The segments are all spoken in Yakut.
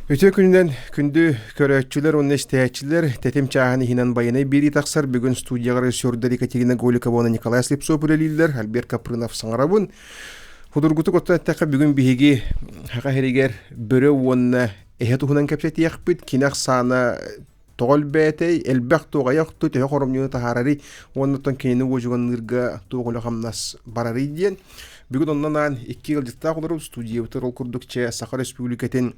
Үтүө күнүнэн күндү көрөөччүлэр уонна истээччилэр тэтим чааһын иһинэн байанай биэрии тахсар. Бүгүн студияҕа режиссердар Екатерина Голикова уонна Николай Слепцов үлэлииллэр. Альберт Капрынов саҥарабын. Судургутук оттон эттэххэ бүгүн биһиги Саха сиригэр бөрө уонна эһэ туһунан кэпсэтиэхпит. Кини ахсаана тоҕо элбээтэй, элбэх туох айах ту төһө хоромньуну таһаарарый уонна оттон кинини уодьуганныырга туох үлэ-хамнас барарый диэн. Бүгүн онон аан икки ыалдьыттаах олорор студиябытыгар ол курдук чэ Саха Республикатын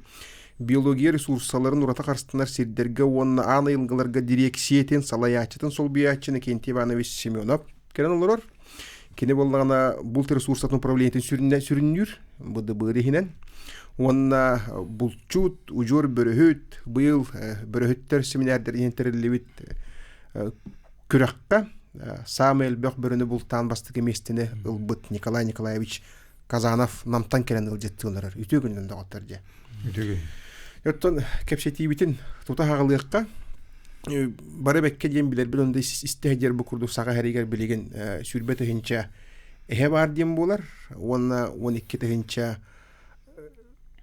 биология ресурсаларын ураты харыстанар сирдэргэ уонна аан айылгыларга дириэксийэтин салайааччытын солбуйааччы Иннокентий Иванович Семенов кэлэн олорор. Кини буоллаҕына булт ресурсатын управлениетын сүрүннүүр БДБ иһинэн. Уонна булчут, удьуор бөрөһүт, быйыл бөрөһүттэр семинардер иһин тэриллибит күрэххэ саамай элбэх бөрөнү бултаан бастакы миэстэни ылбыт Николай Николаевич Казанов Намтан кэлэн ыалдьыттыыларар. Үтүө күнүнэн доҕоттор дьэ. Үтүө күн. Оттон кэпсэтиибитин тута хаҕылыахха. Бары бэккэ диэн билэрбин онно истэ диэр бу курдук саха сиригэр билигин сүүрбэ тыһыынча эһэ баар диэн буолар уонна 12 тыһыынча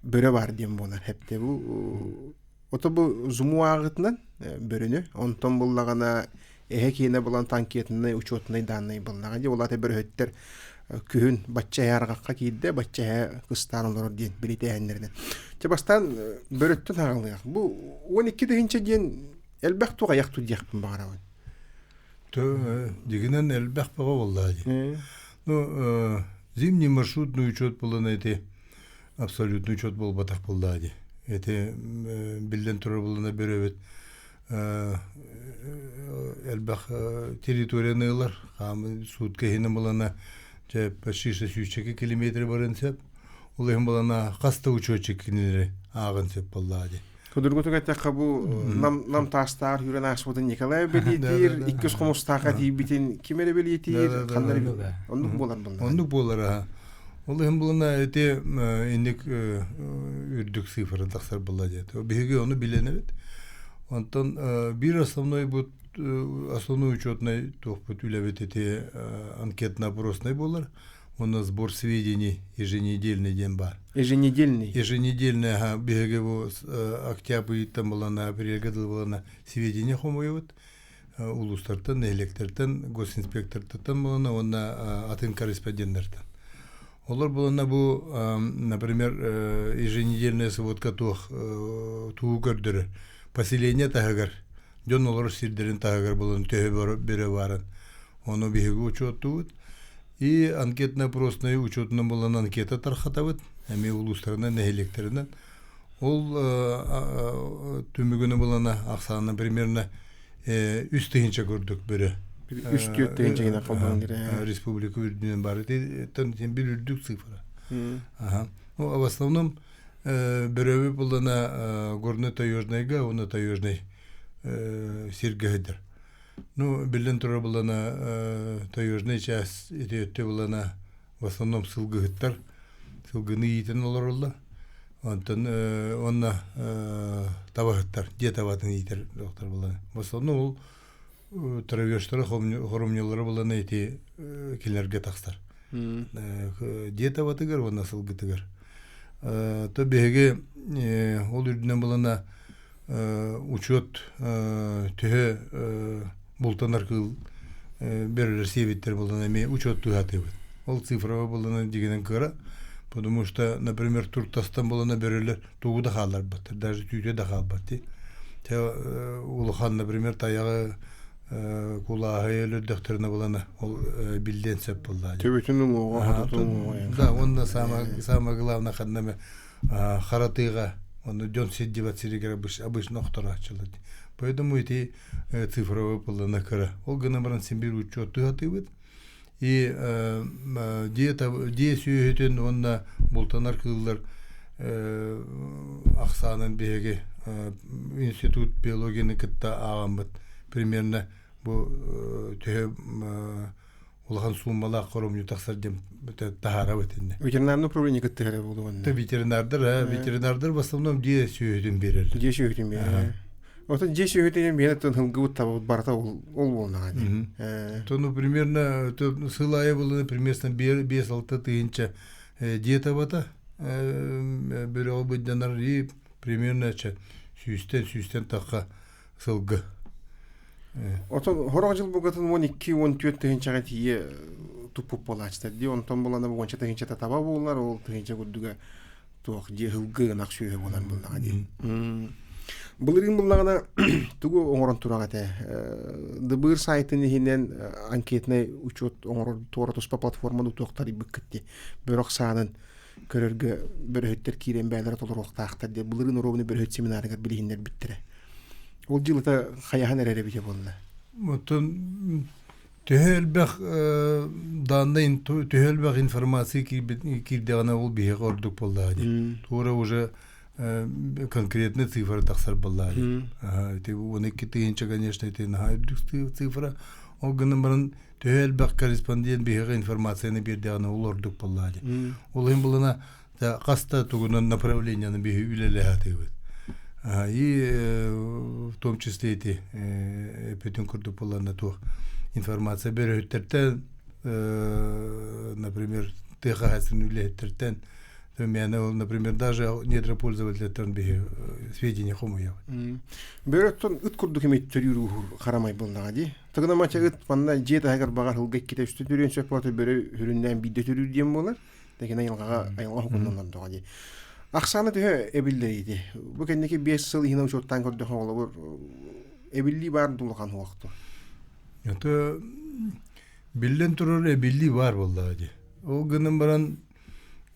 бөрө баар диэн буолар. Хэпте бу Ото бу зуму ааҕытынан бөрөнү, онтон буллаҕына эһэ киэнэ булан анкетнай, учетнай данные буллаҕа дии. Ол аата бөрөһүттэр күһүн бачча эһэ арҕахха киирдэ, бачча эһэ кыстаан олорор диэн билитээһиннэринэн. Чэ бастаан бөрөттөн аҕалыах. Бу 12 тыһыынча диэн элбэх туох айах ту диэхпин баҕарабын. Дьигинэн элбэх бөҕө буоллаа дии. Ну, зимний маршрутный учет буолан эти абсолютный учет буолбатах буоллаа дии. Эти биллэн турар буолана бөрөбүт элбэх территорияны ылар. Суутка иһинэн булана дьэ почти что сүүсчэкэ километр барыан сөп. Ол иһин булана хас да учетчик кинилэри ааҕын сөп буоллаа дии. Судургутук эттэххэ бу нам, нам таастаар хүрэн ааспытын Николай бэлиэтиир, иккис хомустаахха тиийбитин ким эрэ бэлиэтиир, ханна эрэ оннук буолар буолла. Оннук буолар аха. Ол иһин булана ити инник үрдүк цифра тахсар буолла диэт. Биһиги ону билэнэбит. Онтон биир основной бут основной учетный туохпут үлэбит ити анкетно-опросный буолар. Уонна сбор сведений еженедельный диэн баар. Еженедельный? Еженедельный, аха, биһиги бу октябрь ыйыттан булана, апрельгэ дылы булана сведения хомуйабыт. Улуустартан, нэһилиэктэртэн, госинспектордартан булана уонна атын корреспонденттартан. Олор булана бу, например, еженедельная сводка туох тугу көрдөрөр. Поселение таһыгар, дьон олорор сирдэрин таһыгар булан төһө бөрө баарын Ону биһиги учуоттуубут. И анкетно-опросной учетунан булан анкета тархатабыт. Эмиэ улуустарынан, нэһилиэктэринэн. Ол түмүгүнэ булана ахсаана примерно үс тыһыынча курдук бөрө. Үс түөрт тыһыынча гына холбоон Республика үрдүнэн бары бир үрдүк цифра. Ага. Ну, в основном бөрөбү булана горно-таежныйга, уонна таежный сиргэ сылдьар. Ну, биллэн турар булана таежный часть ити өттө булана в основном сылгыһыттар сылгыны иитэн олороллор. Онтон уонна табаһыттар, дьиэ табатын иитэр доктор булана. В основном ол травештара хоромньулара булана ити кинилэргэ тахсар. Дьиэ табатыгар уонна сылгытыгар. То биһиги ол үрдүнэн булана учет төһө бултанар кыыл бөрөлөр сиэбиттэр буолан эмиэ учет туһатыыбыт. Ол цифровой буолан дигинэн кыра, потому что, например, туртастан буолана бөрөлөр тугу да хаалларбаттар, даже түүтэ да хаалбат дии. Улахан, например, тайаҕы кулааһы өлөрдөхтөрүнэ булана ол биллиэн сөп буоллаа. Төбөтүн уҥуоҕа, хототун уҥуоҕа. Да, уонна самое самое главное ханна хара тыаҕа онно дьон сирдибэт сиригэр обычно охторооччулар. Поэтому ити цифровой пыллана кыра. Ол гынан баран син биир учуоттуу сатыыбыт. И дьиэ сүөһүтүн уонна бултанар кыыллар ахсаанын биһиги институт биологияны кытта ааҕаммыт примерно бу төһө улахан сууммалаах хоромньу тахсар диэн таһаарабыт иннэ. Ветеринарный управление кыттыһара буолуон. Ветеринардар, ветеринардар в основном дьиэ сүөһүтүн биэрэллэр. Дьиэ сүөһүтүн биэрэллэр. Отон дьиэ сүөһүтүн биэрэ тон һылгыбыт табабыт барыта ол буолнаҕа дии. То ну примерно сыл аайы буланы примерно 5-6 тыһыынча дьиэ табата бөрөҕө быдьанар и Примерно сүүстэн сүүстэн тахха сылгы. Отон хорох жыл бугатын 12-14 тыһынчаҕа тиийэ туппуп буолааччылар дии. Онтон булана уонча тыһынчата таба буолар, ол тыһынча курдуга туох дьиэ һылгы ынах сүөһү буолан буллаҕа дии. Былырыын буллаҕына тугу оҥорон тураҕа этэ? Дыбыыр сайтын иһинэн анкетнай учет оҥорор туора туспа платформаны туохтарыйбыккыт дии. Бөрөх саанын көрөргө бөрөһүттэр киирэн бэйэлэрэ толоруохтаахтар диye былырыын оруобуна бөрөһүт семинарыгар билиһиннэрбиттэрэ. Ол дьылыта хайаһан эрэр эбитэ буолла. Оттон төһө элбэх данный төһө элбэх информация киирдэҕинэ ол биһиэхэ ордук буоллаҕа дии. Туора уже конкретный цифра тахсар буоллаҕа дии. Ити 12 тыһыынча, конечно, ити наһаа үрдүк цифра. Ол гынан баран төһө элбэх корреспондент биһиэхэ информацияны биэрдэҕинэ ол ордук буоллаҕа дии. Ол иһин булана хас да тугунан направленияны биһи үлэлэһэ И в том числе эти бүтүн курдук буолланна туох информация бөрөһүттэртэн например тыа хаһаайыстыбатын үлэһиттэртэн мээнэ ол например даже недропользовательтан биһи сведения хомуйабыт. Бөрөттөн ыт курдук эмит төрүүр ууһур харамай буоллаҕа дии. Тыгына мача ыт манна дьиэ таһыгар баҕар сылга иккитэ үстэ төрүөн сөп буолар бөрө үрүннээн биирдэ төрүүр диэн буолар. Лэкин айылҕаҕа айылҕа хокуннаннордоҕо дии. Ахсаана төһө эбиллэр ити? Бу кэнники 5 сыл иһинэн учуоттаан көрдөхө холобур эбиллии баар дулахан хуохту. Это биллэн турар эбиллии баар буоллаҕа дии. Ол гынан баран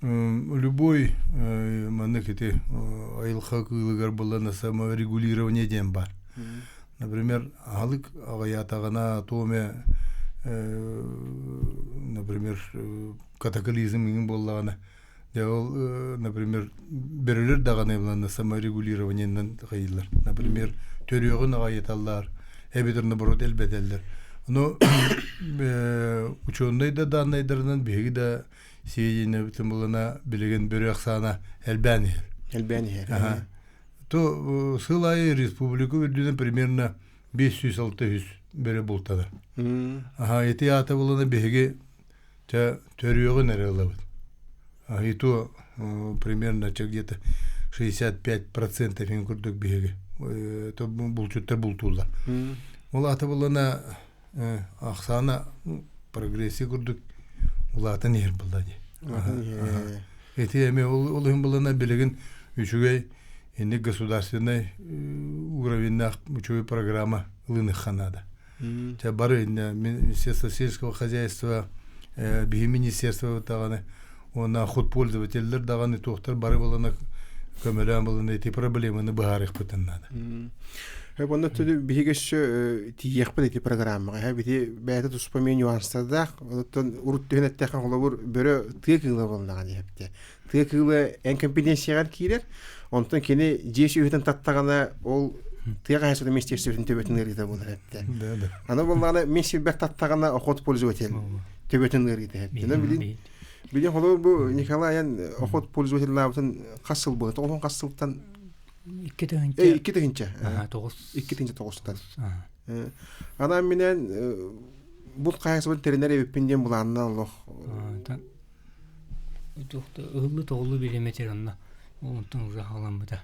любой маннык ити айылҕа кыылыгар буоллана саморегулирование диэн баар. Например, аһылык аҕыйаатаҕына туох эмэ например, катаклизм иҥин буоллаҕына дьэ ол например бөрөлөр даҕаны буланна саморегулированиенан хайыыллар. Например, төрүөҕүн аҕайыталлар, эбэтэр наоборот элбэтэллэр. Но учуоннай да даннайдарынан биһиги да сведениябытын булана билигин бөрө ахсаана элбээн иһэр. Элбээн иһэр. То сыл аайы республика үрдүнэн примерно 500-600 бөрө бултанар. Аха ити аата булана биһиги чэ төрүөҕүн эрэ ылабыт. И то примерно чэ где-то 65% иһин курдук биһиги то булчуттар бултууллар. Ол аата булана ахсаана прогрессия курдук улаатан иһэр буолла дии. Ити эми ол иһин булана билигин үчүгэй инник государственный уровеннаах үчүгэй программа ылыныхха наада. Чэ бары Министерство сельского хозяйства биһи министерство даҕаны уонна худпользователлэр даҕаны туохтар бары булана көмөлөөн булана ити проблеманы быһаарыахпытын наада. Онно төдү биһиги өссө тиийиэхпит ити программаҕа. Бити бэйэтэ туспа эмиэ нюанстардаах. Оттон урут түһэн эттэххэ холобур бөрө тыа кыыла буоллаҕа диэхпитэ. Тыа кыыла эн компетенцияҕар киирэр. Онтон кини дьиэ сүөһүтүн таттаҕына ол тыа хаһаайыстыбатын министерствотын төбөтүн ыарыыта буолар эттэ. Аны буоллаҕына мин сирбэр таттаҕына охот пользователь төбөтүн ыарыыта эттэ. Билин билин холобур бу Николай эн охот пользователлаабытын хас сыл буолла? Тоҕус хас сылтан Икки тыһыынча. 2 тыһыынча. Тоҕус. 2009-тан. Анаан минээн булт хаһаайыстыбатын тэринэр эбиппин диэн былаанна олох. Ыһыллы тоҕуллу бириэмэтигэр онно онтон уже халаммыта.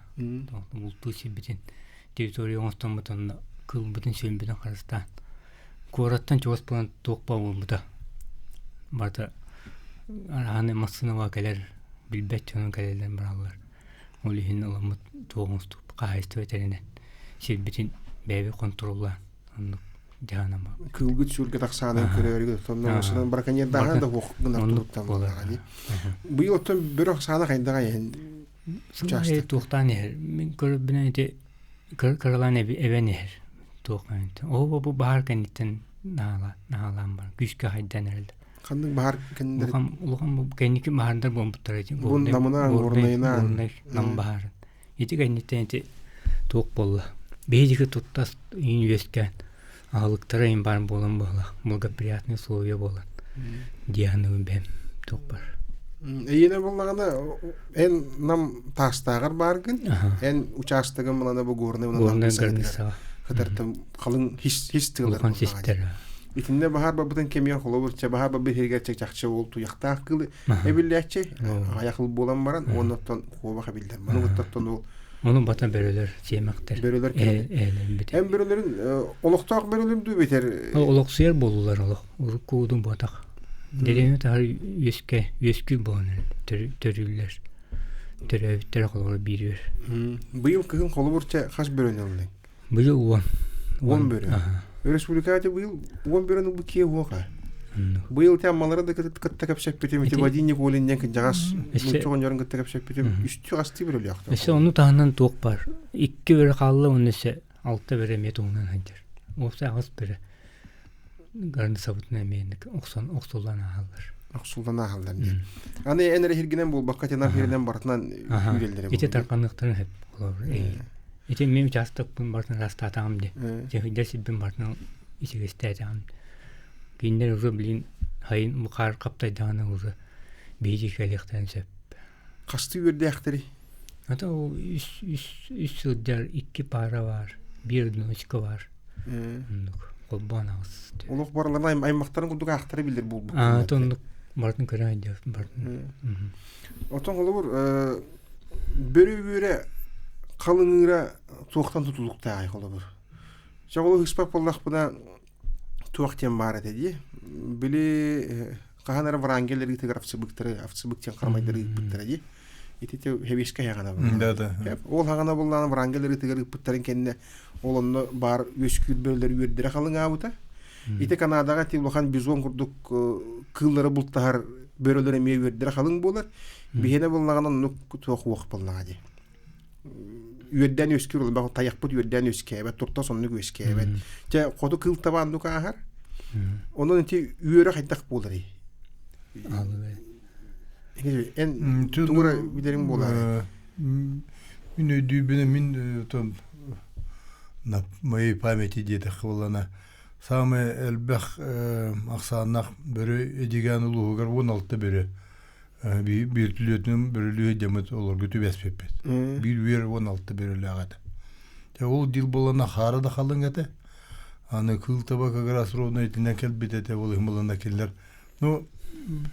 Бултуу сирбитин территория оҥостоммут онно кыылбытын сүөлбүтүн харыстаан куораттан чугас буолан туох буолбута. Барыта араһаны массыынаҕа кэлэр билбэт дьоно кэлэллэр бараллар. Ол иһин ыламмыт туох оҥостубут хаһаайыстыба тэринэн сирбитин бэйэбит хонтуруоллаан оннук дьаһанама. Кыылгыт сүргэ тахсаанын көрөөрүгүт оттон осунан браконьердааһын да хуох гынар туруктан буоллаҕа дии. Быйыл оттон бөрө саана хайдаҕа иһин Сыл туохтаан иһэр. Мин көрөрбүнэн ити кыралаан эбэн иһэр. Туох Оо бу баһаар кэнниттэн наһаалаан бар. Күүскэ хайдан эрэллэр. Ханнык баһаар кэннилэр? Улахан бу кэнники баһаардар буолбуттара ити. Бу намына Горнайына. Горнай нам баһаарын. Ити кэнниттэн ити туох буолла? Биһиги туттас иин үөскээн аһылыктара иин баар буолан буолла. Благоприятные условия буолан диэханыбын бэм туох бар. Эйиэнэ буоллаҕына эн нам таастааҕар бааргын, эн учаастагын булана бу Горнай Горнай границаҕа. Хытартан халыҥ хис хис тыалар. Улахан систэр. Итиннэ баһаар барбытын кэмигэр холобур чэ баһаар барбыт иһигэр чэ чахчы ол туйахтаах кыылы эбиллээччи аҕыйах ыл буолан баран уонна оттон куобах эбиллэр. Маны оттон ол Ону бата бөрөлөр сиэмэхтэр. Бөрөлөр Ээлэрбит. Эн бөрөлөрүн олохтоох бөрөлөр дуу битэр? Олохсуйар буолулар олох. Урукку удун буотах. Дэриэбинэ таһар үөскэ үөскүүр буолан төрүүллэр. Төрөөбүттэрэ холобур биир үөр. Быйыл кыһын холобур чэ хас бөрөнү ыллыҥ? Быйыл уон. Уон бөрө. Өрөспүүбүлүкэҕэ быйыл уон бөрөнү ылбыт киһи уоха. Быйыл те аммалары да кытта кэпсэппитим, ити Вадим Николин диэн кырдьаҕас нуучча оҕонньорун кытта кэпсэппитим, үстүү хастыы бөрөлөөхтөр. Өссө ону таһынан туох бар. Икки бөрө хаалла, уонна өссө алта бөрө эмиэ туһунан сылдьар. Уопсай аҕыс бөрө гарнисабытын эмиэ охсон охсуллан ааһаллар. Охсуллан ааһаллар диэн. Аны эн эрэ иһиргинэн буолбакка тенар иһиринэн барытынан күүрэллэрэ. Ити тарҕаныахтарын сөп. Ити мин учаастакпын барытын ыраастаатаҕым дии. Дьэ сирбин барытын ичигэстээтэҕим. Кинилэр уже блин хайын бу хаар хаптайдаҕына уже биһиги кэлиэхтэрин сөп. Хастыы үөрдээхтэрий? Ата ол үс үс үс сылдьар икки паара баар, биир одиночка баар. Оннук холбоон аҕыс. Олох барыларын аймахтарын курдук аахтара билэр буолбут. Аа, оннук барытын көрөн барытын. Отон холобур бөрө үөрэ халыҥыыра туохтан тутулуктааҕый холобур? Чэ ол ыспат буоллахпына туох диэн баар этэ дии. Били хаһан эрэ Врангель ыытыгар овцебыктары овцебык диэн харамайдары ыыппыттара дии. Ити хэбиэскэ хаҕана Да, да. Ол хаҕана буллаана Врангель ыытыгар ыыппыттарын кэннэ ол онно баар үөскүүр бөрөлөр үөрдэрэ халыҥаабыта. Ити Канадаҕа ити улахан бизон курдук кыыллары бултаһар бөрөлөр эмиэ үөрдэрэ халыҥ буолар. Биһиэнэ буллаҕына оннук туох уох буоллаҕа дии. Үөрдээн үөскүүр олбах тайахпыт үөрдээн үөскээбэт, туртас оннук үөскээбэт. Чэ хоту кыыл таба оннук ааһар. Онон ити үөрэ хайдах буоларый? Эн тугура билериҥ буолаарай? Мин өйдүүбүнэ мин там на моей памяти диэтэххэ буоллаҕына саамай элбэх ахсааннаах бөрө Эдьигээн улууһугар 16 бөрө бииртүлүөтүнэн бөрөлүү дьаммыт олорго түбэспиппит. Биир үөр 16 бөрөлөөх этэ. Дьэ ол дьыл буоллаҕына хаара да халыҥ этэ. Аны кыыл таба как раз ровно итинэн кэлбит этэ ол иһин буоллаҕына кинилэр Ну,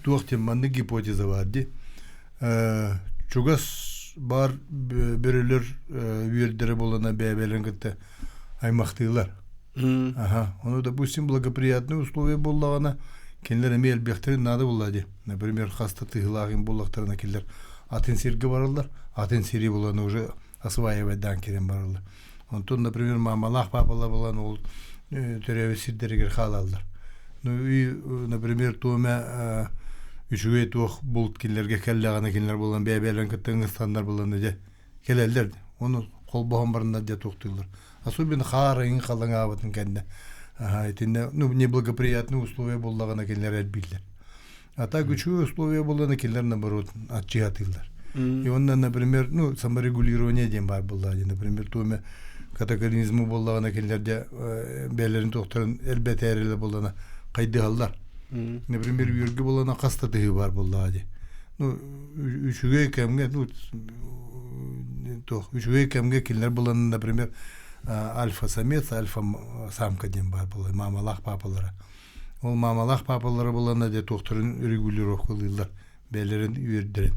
туох диэн маннык гипотеза баар дии. Чугас баар бөрөлөр үөрдэрэ буолана бэйэ-бэйэлэрин кытта аймахтыылар. Аха. Ону, допустим, благоприятные условия буоллаҕына, кинилэр эмиэ элбэхтэрин наада буолла дии. Например, хаста тыһылаах им буоллахтарына кинилэр атын сиргэ бараллар, атын сири булан уже осваивайдаан киирэн бараллар. Онтон, например, маамалаах паапалар булан ол төрөөбүт сирдэригэр хаалаллар. Ну и, например, туома үчүгэй туох булт кинилэргэ кэллэҕинэ кинилэр булан бэйэ-бэйэлэрин кытта ыҥырсаннар булан дьэ кэлэллэр. Ону холбоһон бараннар дьэ туохтууллар. Особенно хаар ыйын халыҥаабытын кэннэ итиннэ ну неблагоприятные условия буоллаҕына кинилэр элбииллэр. А так үчүгэй условия буоллаҕына кинилэр наоборот аччыатыыллар. И онно, например, ну, саморегулирование диэн баар буоллаҕа дии. Например, туоме катаклизмы буоллаҕына кинилэр дьэ бэйэлэрин туохтарын элбэтээрилэр буоллаҕына хайдыһаллар. Например, үөргэ буоллаҕына хас да тыһыы баар буоллаҕа дии. Ну, үчүгэй кэмҥэ, ну, туох, үчүгэй кэмҥэ кинилэр буоллаҕына, например, альфа-самец, альфа-самка диэн баар буолла, маамалаах паапалара. Ол маамалаах паапалара буоллаҕына дьэ туохтарын регулировкалыыллар, бэйэлэрин үөрдэрин.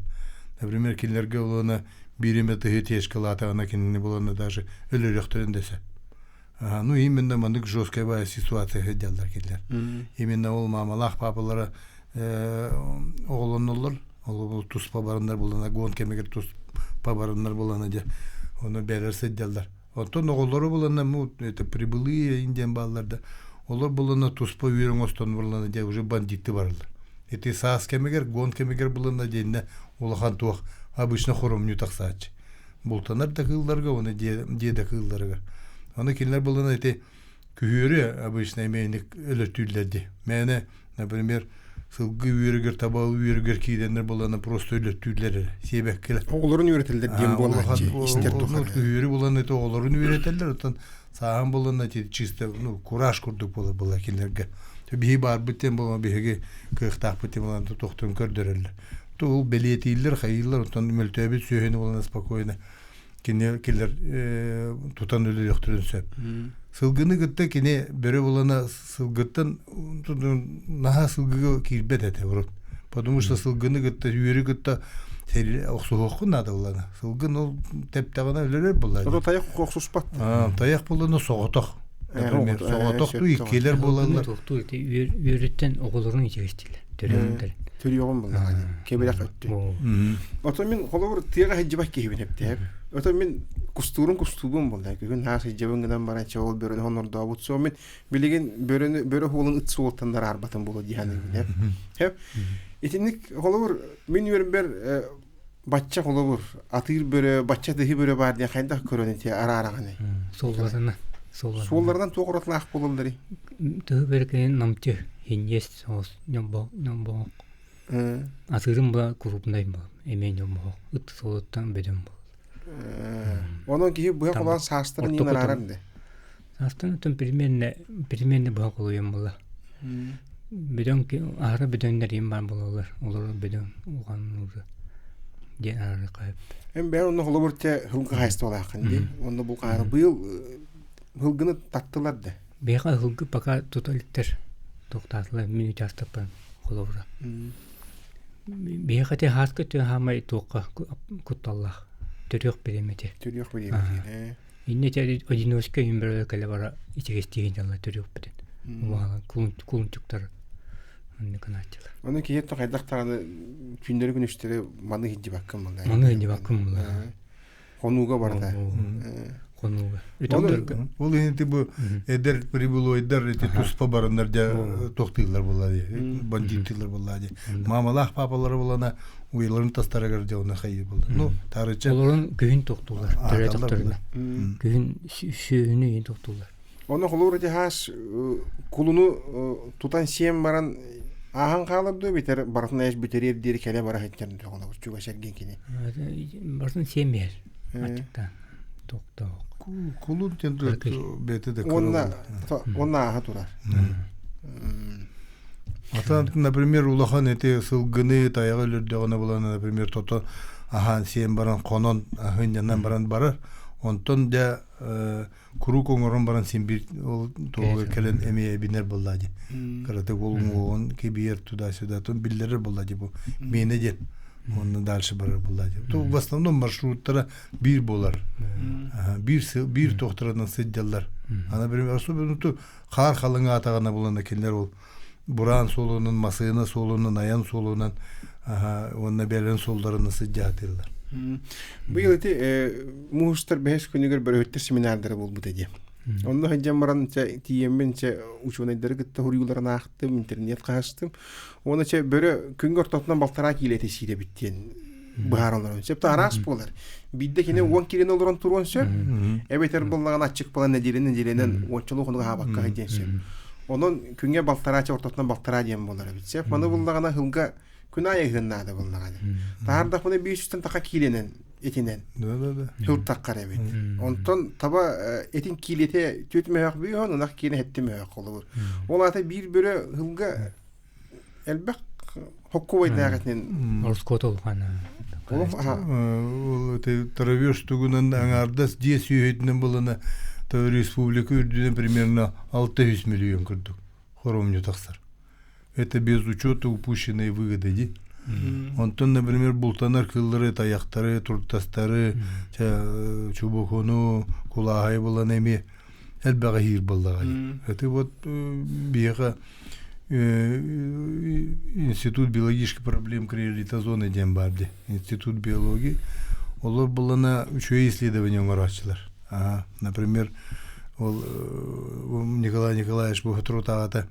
Например, кинилэргэ буоллаҕына биир эмэ тыһы тиэшкалаатаҕына кинини буоллаҕына даже өлөрүөхтэрин да сөп. Ну именно маннык жесткая ситуация сылдьаллар кинилэр. Именно ол маамалаах паапалара оҕолоноллор, ол туспа бараннар буоллаҕына гон кэмигэр туспа бараннар буоллаҕына дьэ ону бэйэлэр сылдьаллар. Оттон оҕолору буланна ну это прибылые диэн бааллар да олор буланна туспа үөр оҥостон буланна дьэ уже бандитты бараллар. Ити саас кэмигэр, гон кэмигэр буланна диэннэ улахан туох обычно хоромньу тахсааччы. Бултанар да кыылларга, уонна дьиэ да кыылларыгар. Ону кинилэр буланна ити күһүөрү обычно эмээник өлөртүүллэр дии. Мээнэ, например, сылгы үөрүгэр, таба үөрүгэр киирэннэр булана просто өлөртүүллэр эрэ, сиэбэккилэр. Оҕолорун үөрэтэллэр диэн буолааччы, истэр тухары. Күһүөрү булан это оҕолорун үөрэтэллэр, оттон сааһын булан эти чисто ну, кураж курдук буола була кинилэргэ. Биһи баарбыт диэн буолан биһиги кыахтаахпыт диэн буолан тохтон көрдөрөллөр. То ол бэлиэтииллэр, хайыыллар, оттон мөлтөөбүт сүөһүнү булан спокойно кини кинилэр тутан өлөрүөхтэрин сөп. Сылгыны кытта кини бөрө булана сылгыттан наһаа сылгыга киирбэт этэ урут. Потому что сылгыны кытта үөрү кытта охсуһуоххун наада булана. Сылгын ол тэптэҕинэ өлөрөр буолла. Ото тайах охсуспат. Тайах булана соҕотох. Например, соҕотох туу иккилэр буолаллар. Тохтуу ити үөрүттэн оҕолорун ичигэстилэр. Төрүөҕүн Төрүөҕүн буллаҕа кэбирэх өттү. Ото мин холобур тыаҕа сылдьыбат киһибин эптээп. Ото мин кустуурун кустуубун булла. Күһүн хаас сылдьабын гынан баран чэ ол бөрөнү хонордообут суох мин билигин бөрөнү бөрө хуолун ыт суолтан араарбатым буолуо дии саныыбын. Эп. Итинник холобур мин үөрбэр бачча холобур атыыр бөрө бачча тыһы бөрө баар диэн хайдах көрөн ити араараҕыный? Суолларынан. Суолларынан туох уратылаах буолалларый? Тыһы бөрө кэнин намчы хиньиэс соҕус ньомбоох Атыырым була курупнай буол, эмиэ ньомбоох, ыт суолуттан бөдөҥ буол. Онон киһи быһа холоон саастарын иин араарар да. Саастарын оттон примерно примерно быһа холуйан була. Бөдөҥ аһара бөдөҥнөр иин баар буолаллар. Олору бөдөҥ улахан уже диэн арары хайып. Эм бэйэн онно холобур те хылгы хайыстыбалааххын дии. Онно бу хаары быйыл хылгыны таттылар да. Биһиэхэ ыһылгы пока тута иликтэр, тохтоотулар мин учаастакпар холобура. Биһиэхэ ити хааска өттүн хаамай туохха кутталлаах төрүөх бириэмэтэ. Төрүөх бириэмэтэ. Инне ити одиночка иһин бөрөлөр кэлэ бара ичигэстиигин дьалла төрүөхпүтүн. Улахан кулунчуктар оннук гынааччылар. Ону киһи хайдах даҕаны күннэри күнүстэри маны иһдибаккын буолла. Маны иһдибаккын буолла. Хонууга барда. Хонууга. Ол иһин бу эдэр прибылойдар эти туспа бараннар дьэ тохтууллар буолла дии, бандиттыылар буолла дии. Мамалаах папалара булана уйларын тастарыгар дьэ оны хайы буолла. Ну, тарыча. Олорун күһүн тохтуулар, төрөөтөхтөрүнэ. Күһүн сүөһүнү иһин тохтуулар. Оны холуур хаас кулуну тутан сиэн баран ааһан хаалар дуо битэр барытын эс бүтэриэр диэри кэлэ бара сылдьар холобур чугас эргин кини. Барытын сиэн биэр. Аччыктаан. Токтоох. Кулун тен бэйэтэ да Уонна уонна ааһа турар. Ата, например, улахан эти сылгыны тайаҕы өлөрдөҕүнэ булан, например, тото аһаан сиэн баран хонон аһын баран барар. Онтон дьэ куруук оҥорон баран син биир ол туһугар кэлэн эмиэ эбинэр буолла дии. Кыратык ол уҥуоҕун кибиэр туда-сюда тун биллэрэр буолла дии бу миэнэ диэн. Онно дальше барар буолла дии. То в основном маршруттара биир буолар. Биир биир туохтарынан сылдьаллар. А например, особенно ту хаар халыҥаатаҕына булана кинилэр ол бураан суолунан, масыына суолунан, айан суолунан уонна бэлэн суолларынан сылдьаатыллар. Быйыл ити муустар бэһис күнүгэр бөрөһүттэр семинардара буолбута дии. Онно сылдьан баран тиийэммин чэ учуонайдары кытта суруйууларын аахтым, интернет хаһыстым. Уонна чэ бөрө күҥҥэ ортотунан балтараа киилэтэ сиирэбит диэн быһаараллар. Сөп араас буолар. Биирдэ кини 10 киилэни олорон туруон сөп. Эбэтэр буоллаҕына аччык буолан нэдиэлэ нэдиэлэнэн уончалуу хонук аһаабакка диэн сөп. Онон күҥҥэ балтараа чэ ортотунан балтараа диэн буолар эбит. Сөп. Маны буллаҕына сылга күн аайы ыһыан наада буоллаҕына. Таһаардахпына 500-тэн таха киилэнэн этинэн сыл таххар эбит. Онтон таба этин киилэтэ түөрт мөһөх бүүһөн, ынах киилэ хэттэ мөһөх холобур. Ол аата биир бөрө сылга элбэх хоккубайдаах этинэн Ороскуот улахан. Ол травеж тугунан аҥаардас дьиэ сүөһүтүнэн булана республика үрдүнэн примерно 600 миллион курдук хоромньу тахсар. Это без учета упущенной выгоды ди. Онтон, например, бултанар кыллары, таяктары, туртастары, чубукуну, кулааһайы булан эми элбэҕи иһиир буоллаҕа. Это вот биһиэхэ Институт биологических проблем криолитозоны диэн баар дии. Институт биологии. Олор булана үчүгэй исследование оҥорооччулар. Например, ол Николай Николаевич бу соторутааҕыта